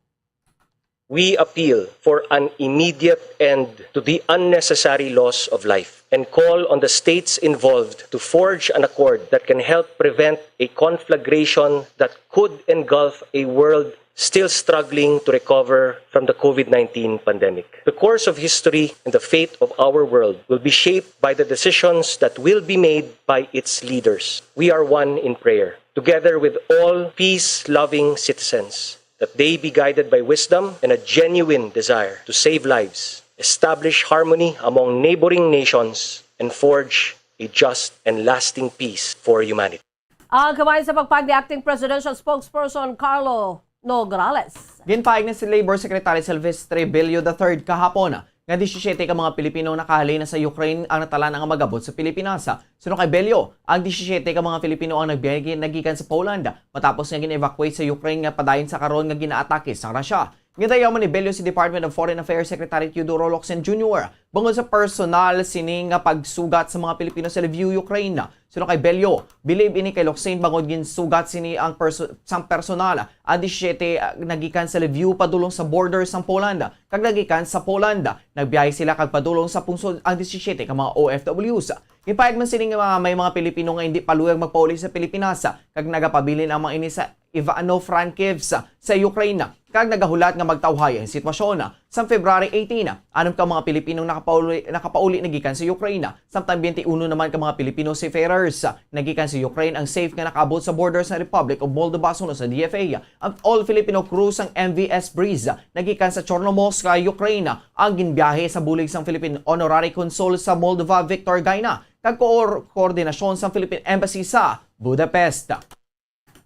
We appeal for an immediate end to the unnecessary loss of life and call on the states involved to forge an accord that can help prevent a conflagration that could engulf a world still struggling to recover from the covid nineteen pandemic. The course of history and the fate of our world will be shaped by the decisions that will be made by its leaders. We are one in prayer, together with all peace-loving citizens, that they be guided by wisdom and a genuine desire to save lives, establish harmony among neighboring nations, and forge a just and lasting peace for humanity. Ang kamay sa pagpag ni Acting Presidential Spokesperson Carlo Nograles. Ginpahayag ni si Labor Secretary Silvestre Bello the third kahapon nga disisyete ka mga Pilipino ang nakahalin na sa Ukraine ang natalan-a nga mag-abot sa Pilipinas. Suno kay Bello, ang disisyete ka mga Pilipino ang nagbiyahe nagikan sa Poland matapos nga gin-evacuate sa Ukraine nga padayon sa karon nga ginaatake sang Russia. Gindayawon ni Bello si Department of Foreign Affairs Secretary Teodoro Locsin Junior bangod sa personal sini nga pagsugat sa mga Pilipino sa Lviv, Ukraine. Suno kay Bello, bilib ini kay Locsin bangod ginsugat sini ang perso- sang personal ang disisyete nagikan sa Lviv padulong sa border sang Poland kag nagikan sa Poland. Nagbiyahe sila kag padulong sa pungsod ang disisyete ka mga O F Ws. Gipahayag man sini nga may mga Pilipino nga indi pa luyag magpauli sa Pilipinas kag nagapabilin ang mga ini sa Ivano-Frankivsk sa Ukraine kag nagahulat nga magtawhay ang sitwasyon. Sang February eighteen, anom ka mga Pilipinong nakapauli, nakapauli na gikan sa Ukraine, samtang twenty-one naman ka mga Filipino seafarers na gikan sa Ukraine ang safe nga nakaabot sa border sa Republic of Moldova suno sa D F A. Ang all Filipino crew sang M V S Breeze na gikan sa Chornomorsk, Ukraine, ang ginbiyahe sa bulig sang Philippine Honorary Consul sa Moldova, Victor Gaina, kag koor-, koordinasyon sang Philippine Embassy sa Budapest.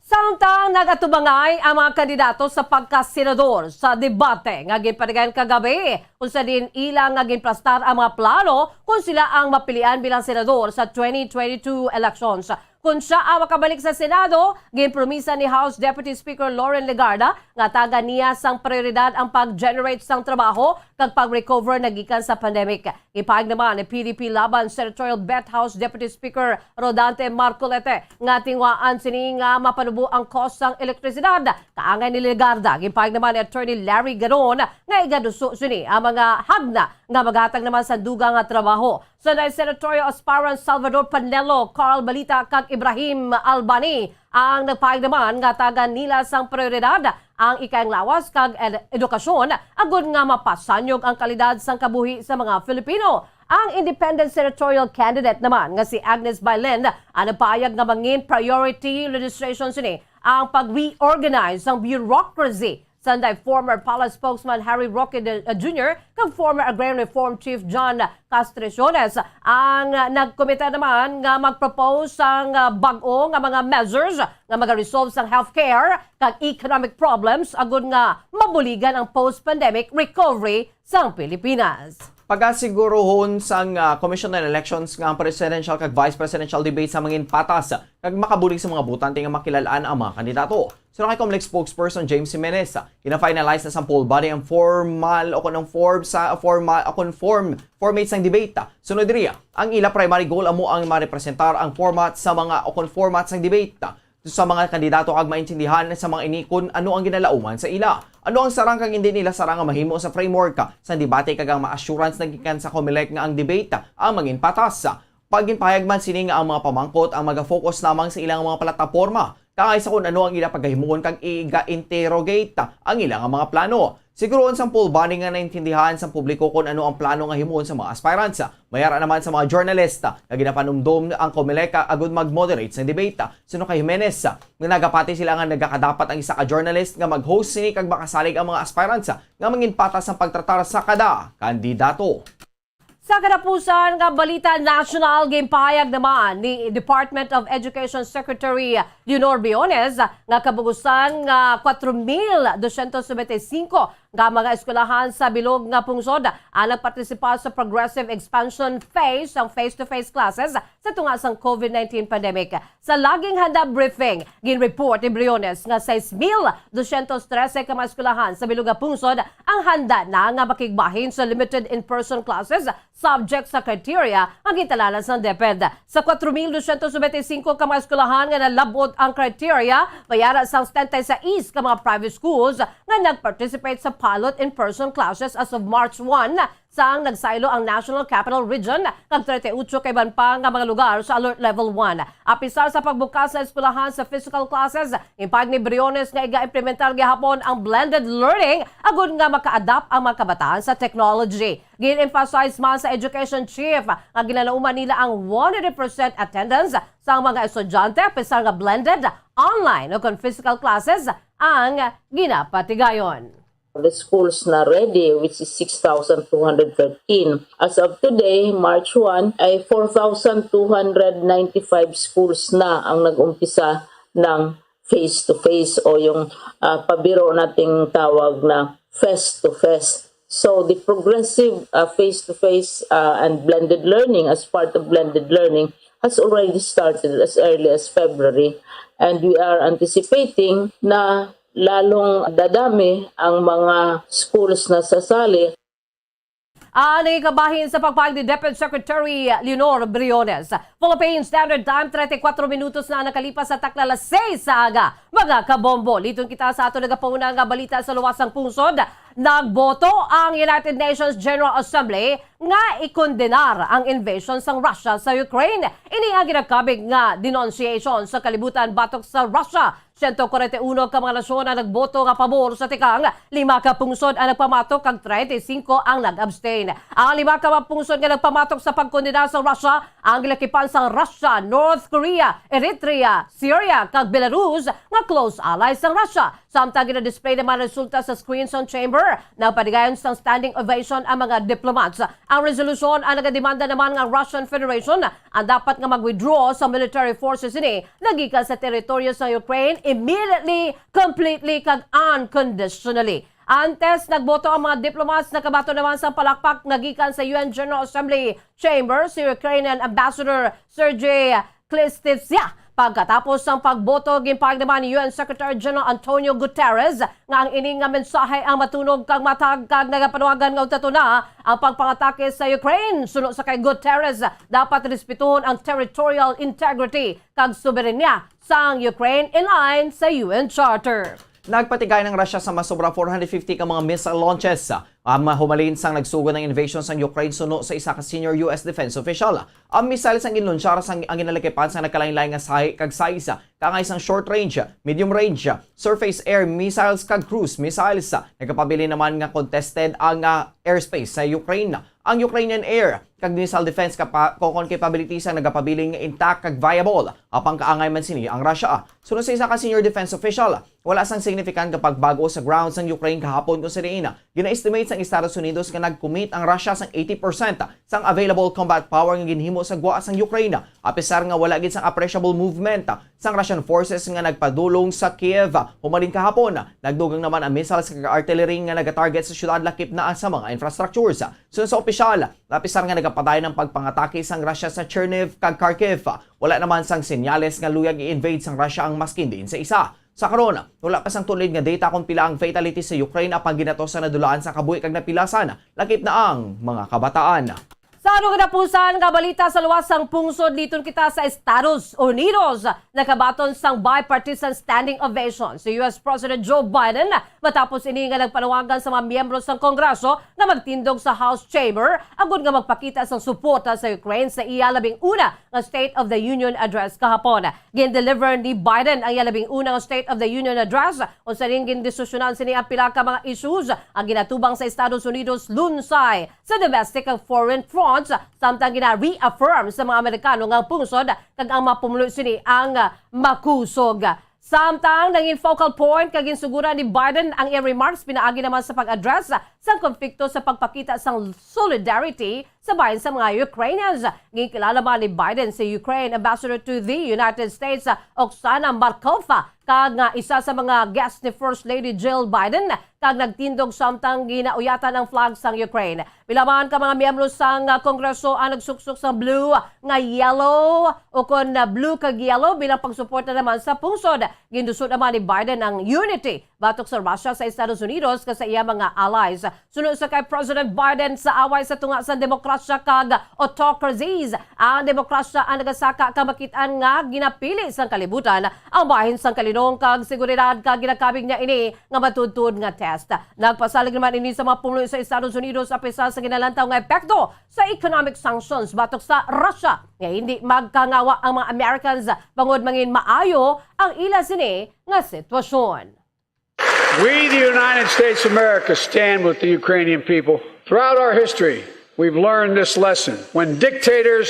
Samtang nagatubangay ang mga kandidato sa pagkasenador sa debate nga ginpatigayon kagabi, kung sa diin ila nga ginplastar ang mga plano kung sila ang mapilian bilang senador sa twenty twenty-two elections. Kon sia ang makabalik sa Senado, ginpromisa ni House Deputy Speaker Loren Legarda nga tagan niya sang prioridad ang pag-generate sang trabaho kag pag-recover na gikan sa pandemic. Ipahayag naman ni P D P Laban Senatorial Bet House Deputy Speaker Rodante Marcoleta nga tinguhaan sini nga mapanubo ang cost sang elektrisidad. Kaangay ni Legarda, ginpahayag naman ni Attorney Larry Garon nga igaduso sini ang mga hagna nga maghatag naman sa dugang nga trabaho. Sa Senatorial Aspirant Salvador Panelo, Carl Balita, kag Ibrahim Albani ang nagpahayag naman nga tagan nila sang prioridad ang ikaayong lawas kag ed-, edukasyon agud nga mapasanyog ang kalidad sang kabuhi sa mga Filipino. Ang independent senatorial candidate naman nga si Agnes Bailen ang nagpahayag nga mangin priority legislation sini ang pag-reorganize sang bureaucracy. Sanday former Palace spokesman Harry Roque de, uh, Junior kag former Agrarian Reform Chief John Castriones ang, uh, nagkomite naman nga mag-propose sang, uh, bag-o nga mga measures nga magaresolve sang healthcare kag economic problems agud nga mabuligan ang post-pandemic recovery sang Pilipinas. Pagasiguruhon sang, ah, Commission on Elections nga ang presidential kag vice presidential debate sa mangin patas kag makabulig sa mga botante nga makilal-an ang mga kandidato. Suno kay Comelec spokesperson James Jimenez, gina-finalize na sang poll body ang formal o kon ang form sa formal o kon form format sang debate. Sunod diri, ang ila primary goal amo ang marepresentar ang format sa mga o kon format sang debate sa mga kandidato kag maintindihan sa mga ini kon ano ang ginalauman sa ila. Ano ang sarang kag indi nila sarang nga mahimo sa framework sang debate kag ang ma-assurance na gikan sa Comelec nga ang debate ang mangin patas. Pagginpahayag man sini nga ang mga pamangkot ang maga-focus lamang sa ilang mga plataporma, kaangay sa kon ano ang ila pagahimuon kag iga-interrogate ang ila nga mga plano. Siguroon sang poll body nga naintindihan sang publiko kon ano ang plano nga himuon sa mga aspirants. May ara naman sa mga journalist nga ginapanumdom ang Comelec agud mag-moderate sang debate. Suno kay Jimenez, nga nagapati sila nga nagakadapat ang isa ka journalist nga mag-host sini kag makasalig ang mga aspirants nga mangin patas sang pagtratar sa kada kandidato. Sa katapusan nga balita nasyonal, ginpahayag naman ni Department of Education Secretary Leonor Briones nga kabugusan nga kwatro mil dosyentos nobenta y singko nga mga eskwelahan sa bilog nga pungsod ang nagpartisipar sa progressive expansion phase sang face-to-face classes sa tunga sang COVID nineteen pandemic. Sa laging handa briefing, ginreport ni Briones nga sais mil dosyentos trese ka mga eskwelahan sa bilog nga pungsod ang handa na nga makigbahin sa limited in-person classes subject sa criteria nga gintalanan sang DepEd. Sa kwatro mil dosyentos nobenta y singko ka mga eskwelahan nga nalab-ot ang criteria, may ara sang setenta y seis ka mga private schools nga nag-participate sa pilot in-person classes as of March one, sang nagsaylo ang National Capital Region kag treinta y ocho ka iban pa nga mga lugar sa Alert Level one. Apisar sa pagbukas sa eskwelahan sa physical classes, ginpahayag ni Briones nga iga-implementar gihapon ang blended learning agud nga maka-adapt ang mga kabataan sa technology. Gin-emphasize man sa education chief nga ginalauman nila ang one hundred percent attendance sang mga estudyante, apisar nga blended, online, o kon physical classes ang ginapatigayon. The schools na ready, which is six thousand two hundred thirteen. As of today, March one, ay four thousand two hundred ninety-five schools na ang nag-umpisa ng face-to-face o yung, ah, pabiro nating tawag na fest-to-fest. So, the progressive, ah, face-to-face, ah, and blended learning, as part of blended learning, has already started as early as February. And we are anticipating na lalong dadami ang mga schools na sasali. Ang naging kabahin sa pagpahayag ni DepEd Secretary Leonor Briones. Philippine Standard Time, treinta y cuatro minutos na nakalipas sa takna alas seis sa aga. Mga kabombo, liton kita sa aton nagapauna nga balita sa luwas sang pungsod. Nagboto ang United Nations General Assembly nga ikondenar ang invasion sang Russia sa Ukraine. Ini ang ginakabig nga denunciation sa kalibutan batok sa Russia. Siyento kwarenta y uno ka mga nasyon ang nagboto nga pabor sa tikang, lima ka pungsod ang nagpamatok kag treinta y singko ang nag-abstain. Ang lima ka mga pungsod nga nagpamatok sa pagkondena sa Russia ang ginakipan sang Russia, North Korea, Eritrea, Syria, kag Belarus nga close allies sang Russia. Samtang gina-display naman resulta sa screen sang chamber, nagpatigayon sang standing ovation ang mga diplomats. Ang resolusyon ang nagademanda naman nga Russian Federation ang dapat nga mag-withdraw sa military forces ini nagikan sa teritoryo sa Ukraine immediately, completely, kag unconditionally. Antes nagboto ang mga diplomats, nakabaton naman sang palakpak nagikan sa U N General Assembly chamber si Ukrainian Ambassador Sergei Klistitsia. Pagkatapos sang pagboto, ginpahayag naman ni U N Secretary General Antonio Guterres nga ang ini nga mensahe ang matunog kag matag kag nagapanuwagan nga untat na ang pagpangatake sa Ukraine. Suno sa kay Guterres, dapat respetuhon ang territorial integrity kag soberanya sang Ukraine in line sa U N Charter. Nagpatigay ang Russia sa mas sobra four hundred fifty ka mga missile launches, ah, mahumalin sang nagsugod ang invasion sang Ukraine, suno sa isa ka senior U S defense official. Ang missile sang ginlunsyar sang ang ginalakipan sa nagkalain-lain nga sahi kag size, kaangay sang short range, medium range, surface air missiles kag cruise missiles. Nagapabilin naman nga contested ang, ah, airspace sa Ukraine. Ang Ukrainian air kag missile defense kapa-, ko-, kon capabilities ang nagapabilin nga intact kag viable, apang kaangay man sini ang Russia. Suno sa isa ka senior defense official, wala sang significant nga pagbago sa ground sang Ukraine kahapon, kung sa diin gina-estimate sang Estados Unidos nga nag-commit ang Russia sang eighty percent sang available combat power nga ginhimo sa gwa sang Ukraine. Apisar nga wala gid sang appreciable movement sang Russian forces nga nagpadulong sa Kiev humalin kahapon, nagdugang naman ang missiles kag artillery nga nagatarget sa syudad, lakip na sa mga infrastructures. Suno sa opisyal, apisar nga nagapadayon ang pagpangatake sang Russia sa Cherniv kag Kharkiv, wala naman sang senyales nga luyag i-invade sang Russia ang maskin diin sa isa. Sa karon, wala pa sang tulid nga data kon pila ang fatalities sa Ukraine, apang ginatos sa nadulaan sa kabuhi kag napilasan, lakip na ang mga kabataan. Sa ano katapusan nga balita sa luwas sang pungsod, liton kita sa Estados Unidos. Nakabaton sang bipartisan standing ovation si U S President Joe Biden matapos ini nga nagpanawagan sa mga miyembro sang Kongreso nga magtindog sa House Chamber agud nga magpakita sang suporta sa Ukraine sa iya labing una nga State of the Union Address kahapon. Gin-deliver ni Biden ang iya labing una nga State of the Union Address, kung sa diin gindiskusyonan sini ang pila ka mga issues ang ginatubang sa Estados Unidos lunsay sa domestic and foreign fronts, samtang gina-reaffirm sa mga Amerikano nga ang pungsod kag ang mga pumulo sini ang makusog. Samtang nangin focal point kag ginsuguran ni Biden ang iya remarks pinaagi naman sa pag-address sang konflikto sa pagpakita sang solidarity sa bahin sa mga Ukrainians. Ginkilala man ni Biden si Ukraine Ambassador to the United States, Oksana Markova, kag nga isa sa mga guest ni First Lady Jill Biden, kag nagtindog samtang ginauyatan ang flag sang Ukraine. Pila man ka mga miyembro sang, ah, Kongreso ang nagsuksok sa blue nga yellow o kon, ah, blue kag yellow bilang pagsuporta naman sa pungsod. Gindusot naman ni Biden ang unity batok sa Russia sa Estados Unidos kag sa iya mga allies. Suno sa kay President Biden, sa away sa tunga sang demokrasya kag autocracies, ang demokrasya ang nagasaka ka makit-an nga ginapili sang kalibutan ang bahin sang kalinong kag seguridad, kag ginakabig niya ini nga matudtod nga test. Nagpasalig naman ini sa mga pumulo sa Estados Unidos apisar sa ginalantaw nga epekto sa economic sanctions batok sa Russia nga hindi magkangawa ang mga Americans bangod mangin maayo ang ila sini nga sitwasyon. We, the United States of America, stand with the Ukrainian people. Throughout our history, we've learned this lesson. When dictators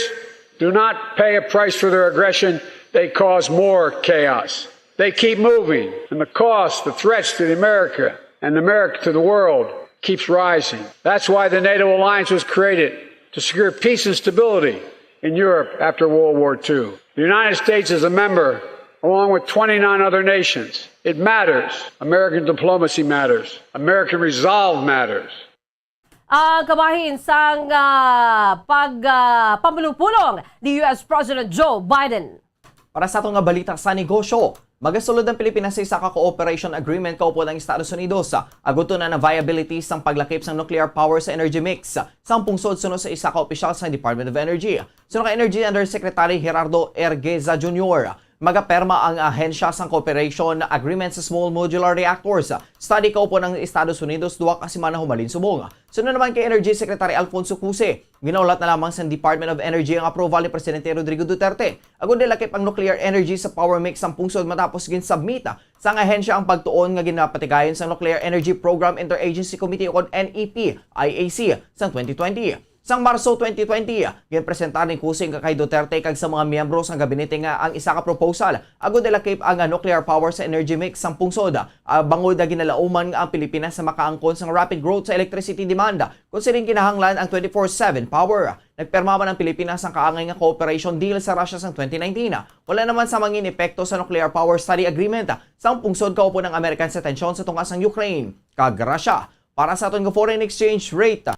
do not pay a price for their aggression, they cause more chaos. They keep moving, and the cost, the threats to the America and America to the world keeps rising. That's why the NATO alliance was created, to secure peace and stability in Europe after World War Two. The United States is a member, along with twenty-nine other nations. It matters. American diplomacy matters. American resolve matters. Ang kabahin sang, ah, pag, ah, pamulong-pulong ni U S President Joe Biden. Para sa aton nga balita sa negosyo, magasulod ang Pilipinas sa isa ka cooperation agreement kaupod ang Estados Unidos, ah, agud tun-an ang viability sang paglakip sang nuclear power sa energy mix sang pungsod, suno sa isa ka opisyal sa Department of Energy. Suno kay Energy Undersecretary Gerardo Ergueza Junior, magaperma ang ahensya sang cooperation agreement sa small modular reactors study kaupod ang Estados Unidos duha ka semana humalin subong. Suno naman kay Energy Secretary Alfonso Cusi, ginaulat na lamang sa Department of Energy ang approval ni Presidente Rodrigo Duterte agud ilakip ang nuclear energy sa power mix sang pungsod matapos ginsubmit sang ahensya ang pagtuon nga ginapatigayon sa Nuclear Energy Program Interagency Committee o kon N E P I A C sang twenty twenty. Sang Marso twenty twenty, ginpresentar ni Cusi kay Duterte kag sa mga miyembro sang gabinete nga ang isa ka proposal agud ilakip ang nuclear power sa energy mix sang pungsod, ah, bangod nga ginalauman nga ang Pilipinas sa makaangkon sang rapid growth sa electricity demand, kon siling kinahanglan ang twenty-four seven power. Nagpirma man ang Pilipinas sang kaangay nga cooperation deal sa Russia sang twenty nineteen. Wala naman sa mangin epekto sa nuclear power study agreement sang pungsod kaupod ang American sa tensyon sa tunga sang Ukraine kag Russia. Para sa aton nga foreign exchange rate,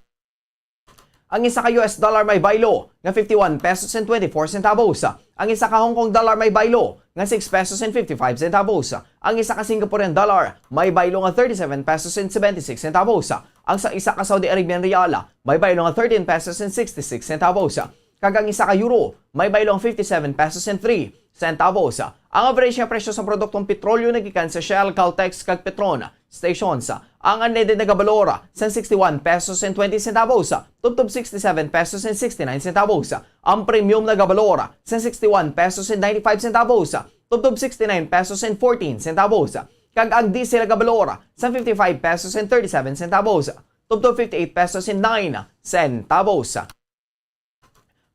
Ang isa ka U S dollar may baylo nga fifty-one pesos and twenty-four centavos. Ang isa ka Hong Kong dollar may baylo nga six pesos and fifty-five centavos. Ang isa ka Singaporean dollar may baylo nga thirty-seven pesos and seventy-six centavos. Ang sa isa ka Saudi Arabian riyal may baylo nga thirteen pesos and sixty-six centavos. Kag ang isa ka euro may baylo nga fifty-seven pesos and three centavos. Ang average nga presyo sa produktong petrolyo nagikan sa Shell, Caltex, kag Petron stations. Ang unleaded nagabalor sang sixty-one pesos and twenty centavos tubtob sixty-seven pesos and sixty-nine centavos. Ang premium nagabalor sang sixty-one pesos and ninety-five centavos tubtob sixty-nine pesos and fourteen centavos. Kag ang diesel nagabalor sang fifty-five pesos and thirty-seven centavos tubtob fifty-eight pesos and nine centavos.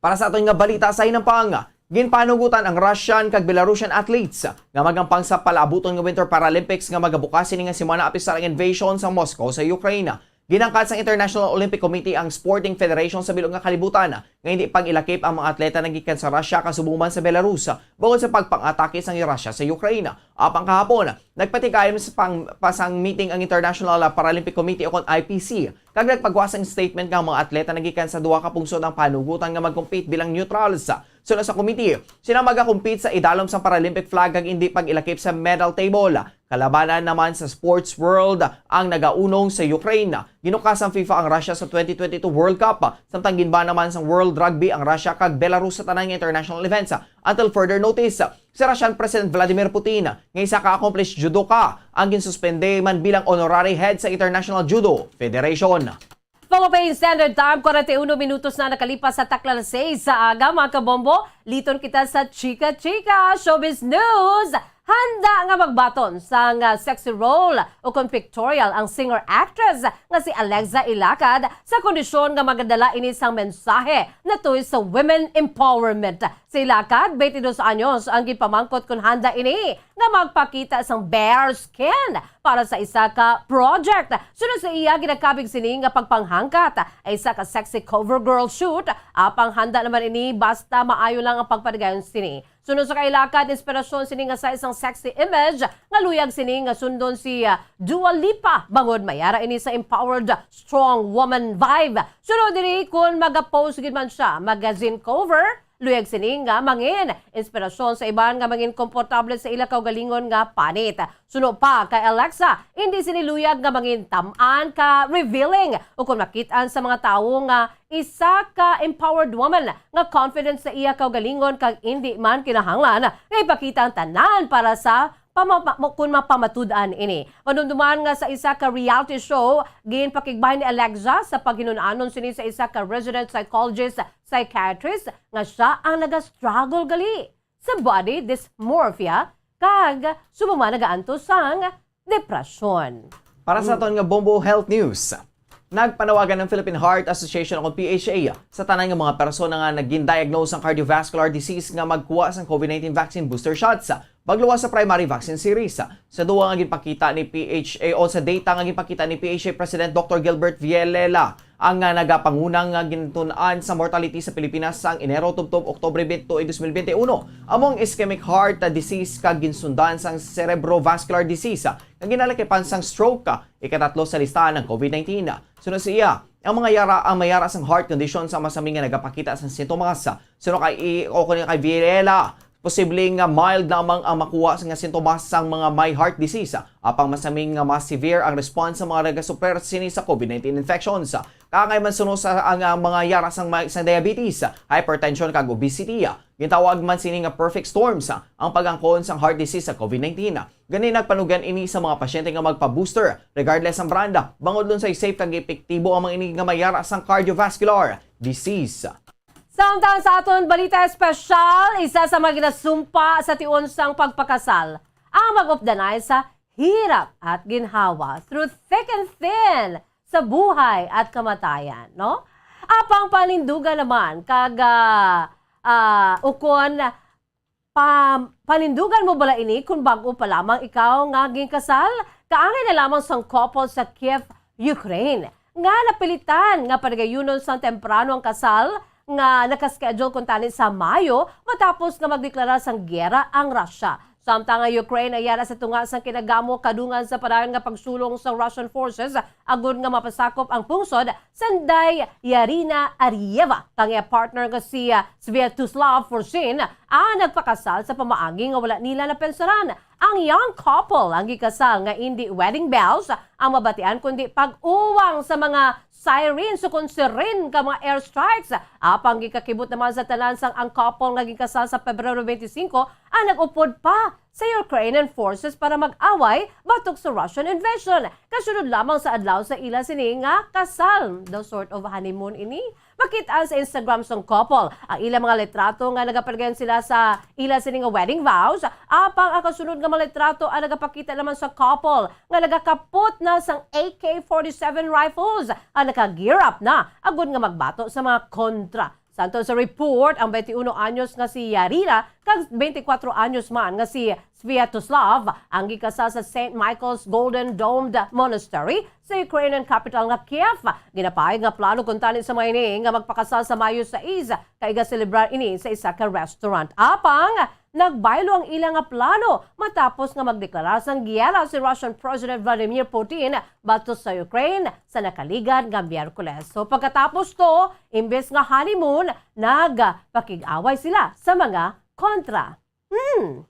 Para sa aton nga balita sa hinampang, ginpanugutan ang Russian kag Belarusian athletes nga magampang sa palaabuton nga Winter Paralympics nga magabukas sini nga semana, apisar ang invasion sa Moscow sa Ukraine. Ginangkat sang International Olympic Committee ang sporting federation sa bilog nga kalibutan nga hindi pag-ilakip ang mga atleta nga gikan sa Russia kasubong man sa Belarus bangod sa pagpang-atake sang Russia sa Ukraine. Apang kahapon, nagpatigayam sa pang-, pa sang meeting ang International Paralympic Committee, o kon I P C, kag nagpagawas sang statement nga ang mga atleta nga gikan sa duha ka pungsod ang panugutan nga mag-compete bilang neutrals. Suno sa committee, sila magakompete sa idalom sang Paralympic flag kag hindi pag-ilakip sa medal table. Kalabanan naman sa sports world ang nagaunong sa Ukraine. Ginukas sang FIFA ang Russia sa twenty twenty-two World Cup, samtang ginban naman sang World Rugby ang Russia kag Belarus sa tanan nga international events until further notice. Si Russian President Vladimir Putin, nga isa ka accomplished judoka, ang ginsuspende man bilang honorary head sa International Judo Federation. Philippine Standard Time, forty-one minutos na nakalipas sa takna alas sais sa aga, mga kabombo. Liton kita sa Chika Chika Showbiz News. Handa nga magbaton sang sexy role o kon pictorial ang singer-actress nga si Alexa Ilacad sa kondisyon nga magadala ini sang mensahe natuy sa women empowerment. Si Ilacad, twenty-two anyos, ang gipamangkot kon handa ini nga magpakita sang bare skin para sa isa ka project. Suno sa iya, ginakabig sini nga pagpanghangkat ang isa ka sexy cover girl shoot, apang handa naman ini basta maayo lang ang pagpatigayon sini. Suno sa kay Ilacad, inspirasyon sini nga sa isang sexy image nga luyag sini nga sundon si, ah, Dua Lipa, bangod may ara ini sa empowered, strong woman vibe. Suno diri, kun maga-pose gid man siya, magazine cover, luyag sini nga mangin inspirasyon sa iban nga mangin komportable sa ila kaugalingon nga panit. Suno pa kay Alexa, hindi sini luyag nga mangin tam-an ka revealing o kon makit-an sa mga tawo nga isa ka empowered woman nga confident sa iya kaugalingon kag hindi man kinahanglan nga ipakita ang tanan para sa pama-, pa-, mo-, kun mapamatud-an ini. Madumduman nga sa isa ka reality show, ginpakigbahin ni Alexa sa paghinun-anon sini sa isa ka resident psychologist, psychiatrist, nga siya ang nagastruggle gali sa body dysmorphia kag subong man nagaantos sang depresyon. Para sa aton nga Bombo Health News, nagpanawagan ang Philippine Heart Association o P H A sa tanan nga mga persona nga nagin-diagnose sang cardiovascular disease nga magkuha sang COVID nineteen vaccine booster shots pagluwas sa primary vaccine series. Sa duwa nga ginpakita ni P H A o sa data nga ginpakita ni P H A President Doctor Gilbert Villela, ang, ah, nagapanguna nga gintun-an sa mortality sa Pilipinas sang Enero tubtob Oktubre twenty-two, twenty twenty-one, amo ang ischemic heart disease kag ginsundan sang cerebrovascular disease, ah, nga ginalakipan sang stroke, ah, ikatatlo sa listahan ng COVID nineteen. Suno sa iya, ang mga yara, ang may yara sang heart condition sa masami nga nagapakita sang sintomas. Suno kay i-, o kuno kay Villela, posible nga mild lamang ang makuha sa nga sintomas sang mga may heart disease, apang masaming nga mas severe ang response sa mga nagasuffer sini sa COVID nineteen infections. Kaangay man suno sa ang, ah, mga yara sang may, sang diabetes, hypertension kag obesity. Gintawag man sini nga perfect storms ang pag-angkon sang heart disease sa COVID nineteen. Gani nagpanugan ini sa mga pasyente nga magpa-booster regardless ang brand, bangod lunsay safe kag epektibo ang mga ini nga may yara sang cardiovascular disease. Samtang sa aton balita espesyal, isa sa mga ginasumpa sa tion sang pagpakasal ang mag-updanay sa hirap at ginhawa through thick and thin sa buhay at kamatayan, no? Apang panindugan naman kag, ah, ah, ukon pa-, panindugan mo bala ini kun bag-o pa lamang ikaw nga ginkasal? Kaangay na lamang sang couple sa Kyiv, Ukraine, nga napilitan nga padagayunon sang temprano ang kasal nga nakaschedule kuntani sa Mayo matapos nga magdeklara sang giyera ang Russia. Samtang ang Ukraine ay yara sa tunga sang kinagamo kadungan sa padayon nga pagsulong sa Russian forces agud nga mapasakop ang pungsod, sanday Yarina Arieva kang iya partner nga si, ah, Sviatoslav Forsin ang nagpakasal sa pamaagi nga wala nila napensaran. Ang young couple ang gikasal nga indi wedding bells ang mabatian, kundi pag-uwang sa mga siren, sukon siren ka mga airstrikes. Apang gikakibot naman sa tanan sang ang couple nga gikasal sa Pebrero twenty-five ang nag-upod pa sa Ukrainian forces para mag-away batok sa Russian invasion. Kasunod lamang sa adlaw sa ila sini nga kasal, daw sort of honeymoon ini. Makit-an sa Instagram sang couple ang ila mga litrato nga nagapadayon sila sa ila sini nga wedding vows. Apang ang kasunod nga mga litrato ang nagapakita naman sa couple nga nagakapot na sang A K forty-seven rifles ang naka-gear up na agud nga magbato sa mga kontra. Santo sa report, ang twenty-one anyos nga si Yarina kag twenty-four anyos man nga si Sviatoslav ang gikasal sa Saint Michael's Golden Domed Monastery sa Ukrainian capital nga Kiev. Ginapahayag nga plano kuntani sa mga ini nga magpakasal sa Mayo sais kag igaselebrar ini sa isa ka restaurant. Apang nagbaylo ang ila nga plano matapos nga magdeklara sang giyera si Russian President Vladimir Putin batok sa Ukraine sa nakaligad nga Miyerkules. So pagkatapos to, imbes nga honeymoon, nagpakig-away sila sa mga kontra. Hmm.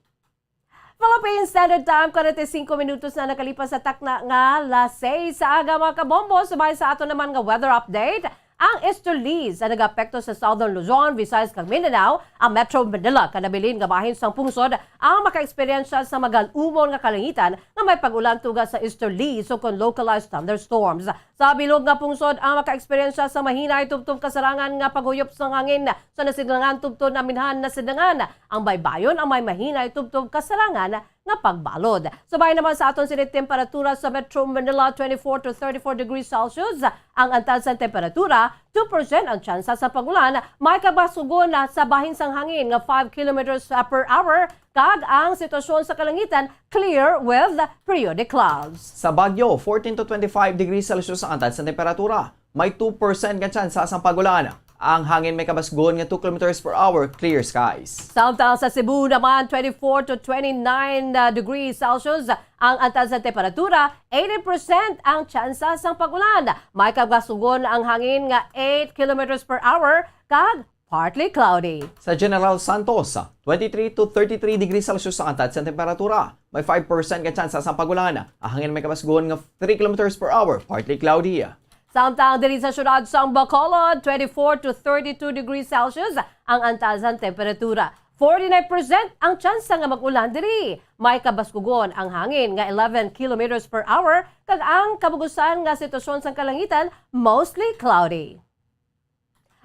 Philippine Standard Time, forty-five minutos na nakalipas sa takna nga alas sais sa aga, mga kabombo. Subay sa ato naman nga weather update, ang easterlies ang nag-apekto sa Southern Luzon, Visayas, kag Mindanao. Ang Metro Manila, kanabilin nga bahin sang pungsod, ang maka-eksperyensya sa magal-umon nga kalangitan nga may pag-ulan tungod sa easterlies o kon localized thunderstorms. Sa bilog nga pungsod, ang maka-eksperyensya sa mahinay tubtob kasarangan nga paghuyop sang hangin sa nasidlangan tubtob naminhan nasidlangan. Ang baybayon ang may mahinay tubtob kasarangan nga pagbalod. Subay naman sa aton sini temperatura sa Metro Manila, twenty-four to thirty-four degrees Celsius ang antad sang temperatura, two percent ang tsansa sa pag-ulan, may kabasugon na sa bahin sang hangin nga five kilometers per hour, kag ang sitwasyon sa kalangitan clear with periodic clouds. Sa Baguio, fourteen to twenty-five degrees Celsius ang antad sang temperatura. May two percent nga tsansa sang pag-ulan. Ang hangin may kabasgon nga two kilometers per hour, clear skies. Samtang sa Cebu naman, twenty-four to twenty-nine, uh, degrees Celsius ang antad sa temperatura, eighty percent ang tsansa sang pag-ulan. May kabasgon ang hangin nga eight kilometers per hour kag partly cloudy. Sa General Santos, twenty-three to thirty-three degrees Celsius ang antad sang temperatura. May five percent nga tsansa sang pag-ulan. Ang hangin may kabasgon nga three kilometers per hour, partly cloudy. Samtang diri sa siyudad sang Bacolod, twenty-four to thirty-two degrees Celsius ang antad sang temperatura. Forty-nine percent ang tsansa nga mag-ulan diri. May kabaskugon ang hangin nga eleven kilometers per hour, kag ang kabugusan nga sitwasyon sang kalangitan mostly cloudy.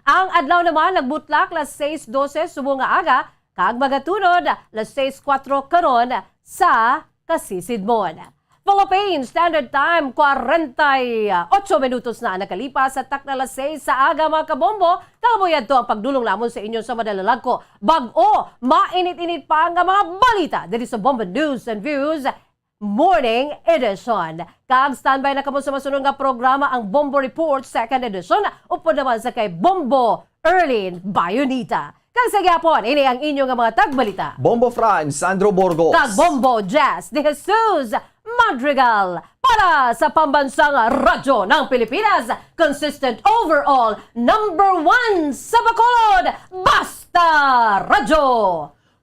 Ang adlaw naman nagbutlak las seis dose subong nga aga, kag magatunod las seis kuwatro karon sa kasisidmon. Philippine Standard Time, kwarenta y ocho minutos na nakalipas sa takna las seis sa aga, mga kabombo. Kaabuyad to ang pagdulong namon sa inyo sa madalalag ko. Bag-o, mainit-init pa nga mga balita diri sa Bombo News and Views Morning Edition. Kag standby na kamo sa masunod nga programa, ang Bombo Report Second Edition, upod naman sa kay Bombo Erlin Bayonita. Kag sa gihapon, ini ang inyo nga mga tagbalita, Bombo Franz Sandro Burgos. Kag Bombo Jess De Jesus Madrigal para sa Pambansang Radyo ng Pilipinas, consistent overall, number one sa Bacolod, Basta Radyo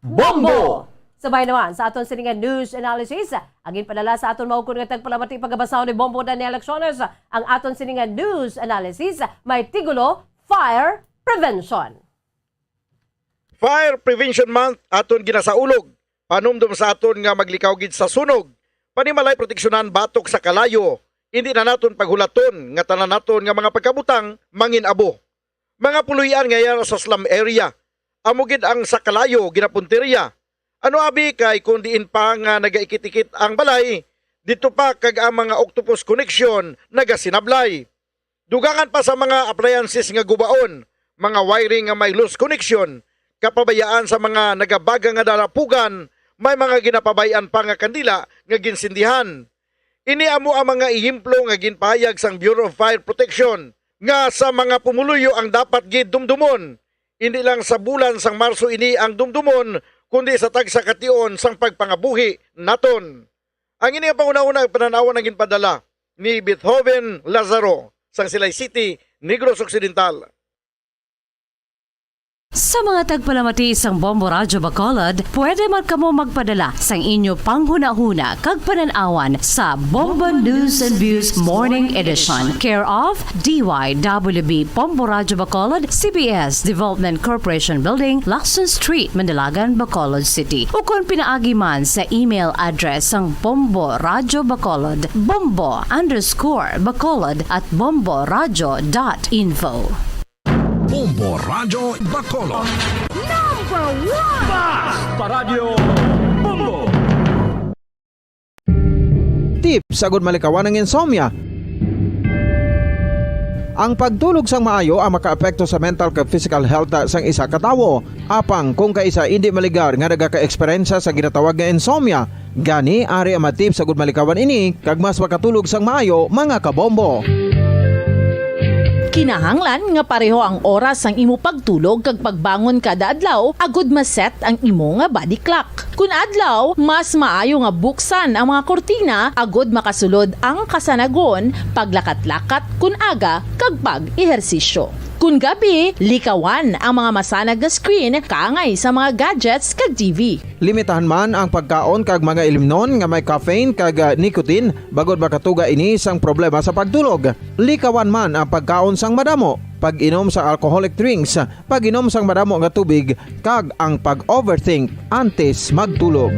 Bombo! Sabay naman sa aton sini nga news analysis, ang ginpadala sa aton maukon nga tagpalamati, pagabasa ni Bombo Daniel Acciones. Ang aton sini nga news analysis may titulo, Fire Prevention. Fire Prevention Month aton ginasaulog, panumdom sa aton nga maglikaw gid sa sunog, panimalay proteksyonan batok sa kalayo, indi na naton paghulaton nga tanan naton nga mga pagkabutang mangin-abo. Mga puloy-an nga yara sa slum area, amo gid ang sa kalayo ginapuntirya. Ano abi kay kung diin pa nga nagaikit-ikit ang balay, dito pa kag ang mga octopus connection nagasinablay. Dugangan pa sa mga appliances nga gubaon, mga wiring nga may loose connection, kapabayaan sa mga nagabaga nga dalapugan, may mga ginapabay-an pa nga kandila nga ginsindihan. Ini amo ang mga ehemplo nga ginpahayag sang Bureau of Fire Protection nga sa mga pumuluyo ang dapat gid dumdumon. Indi lang sa bulan sang Marso ini ang dumdumon, kundi sa tagsa ka tion sang pagpangabuhi naton. Ang ini nga panghunahuna nga panan-awan ang ginpadala ni Beethoven Lazaro sang Silay City, Negros Occidental. Sa mga tagpalamati sang Bombo Radyo Bacolod, pwede man kamo magpadala sang inyo panghunahuna kag panan-awan sa Bombo News and Views Morning Edition, care of D Y W B Bombo Radyo Bacolod, C B S Development Corporation Building, Lacson Street, Manalagan, Bacolod City, ukon pinaagi man sa email address sang Bombo Radyo Bacolod, bombo underscore bacolod at bomboradyo dot info. Bombo Radyo Bacolod. Number one! Bas pa Radyo Bombo! Tips agud malikawan ang insomnia. Ang pagtulog sang maayo ang makaapekto sa mental kag physical health sang isa ka tawo. Apang kung kaisa indi maligar nga nagaka-eksperyensya sa ginatawag nga insomnia, gani ari ang mga tips agud malikawan ini kag mas makatulog sang maayo, mga kabombo. Kinahanglan nga pareho ang oras sang imo pagtulog kag pagbangon kada adlaw agud ma-set ang imo nga body clock. Kun adlaw, mas maayo nga buksan ang mga kurtina agud makasulod ang kasanagon, paglakat-lakat kun aga, kag pag-ehersisyo. Kun gabi, likawan ang mga masanag nga screen kaangay sa mga gadgets kag T V. Limitahan man ang pagkaon kag mga ilimnon nga may caffeine kag, ah, nicotine, bangod makatuga ini sang problema sa pagtulog. Likawan man ang pagkaon sang madamo, pag-inom sa alcoholic drinks, pag-inom sang madamo nga tubig, kag ang pag-overthink antes magtulog.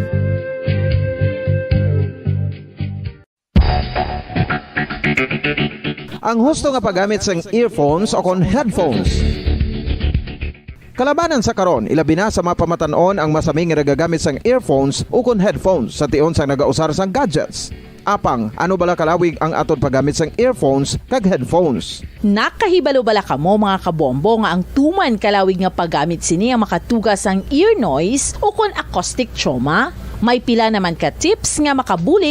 Ang husto nga paggamit sang earphones o kon headphones. Kalabanan sa karon, ilabi na sa mga pamatan-on ang masami nga nagagamit sang earphones o kon headphones sa tion sang nagausar sang gadgets. Apang, ano bala kalawig ang aton paggamit sang earphones kag headphones? Nakahibalo bala kamo, mga kabombo, nga ang tuman kalawig nga paggamit sini ang makatuga sang ear noise o kon acoustic trauma? May pila naman ka tips nga makabulig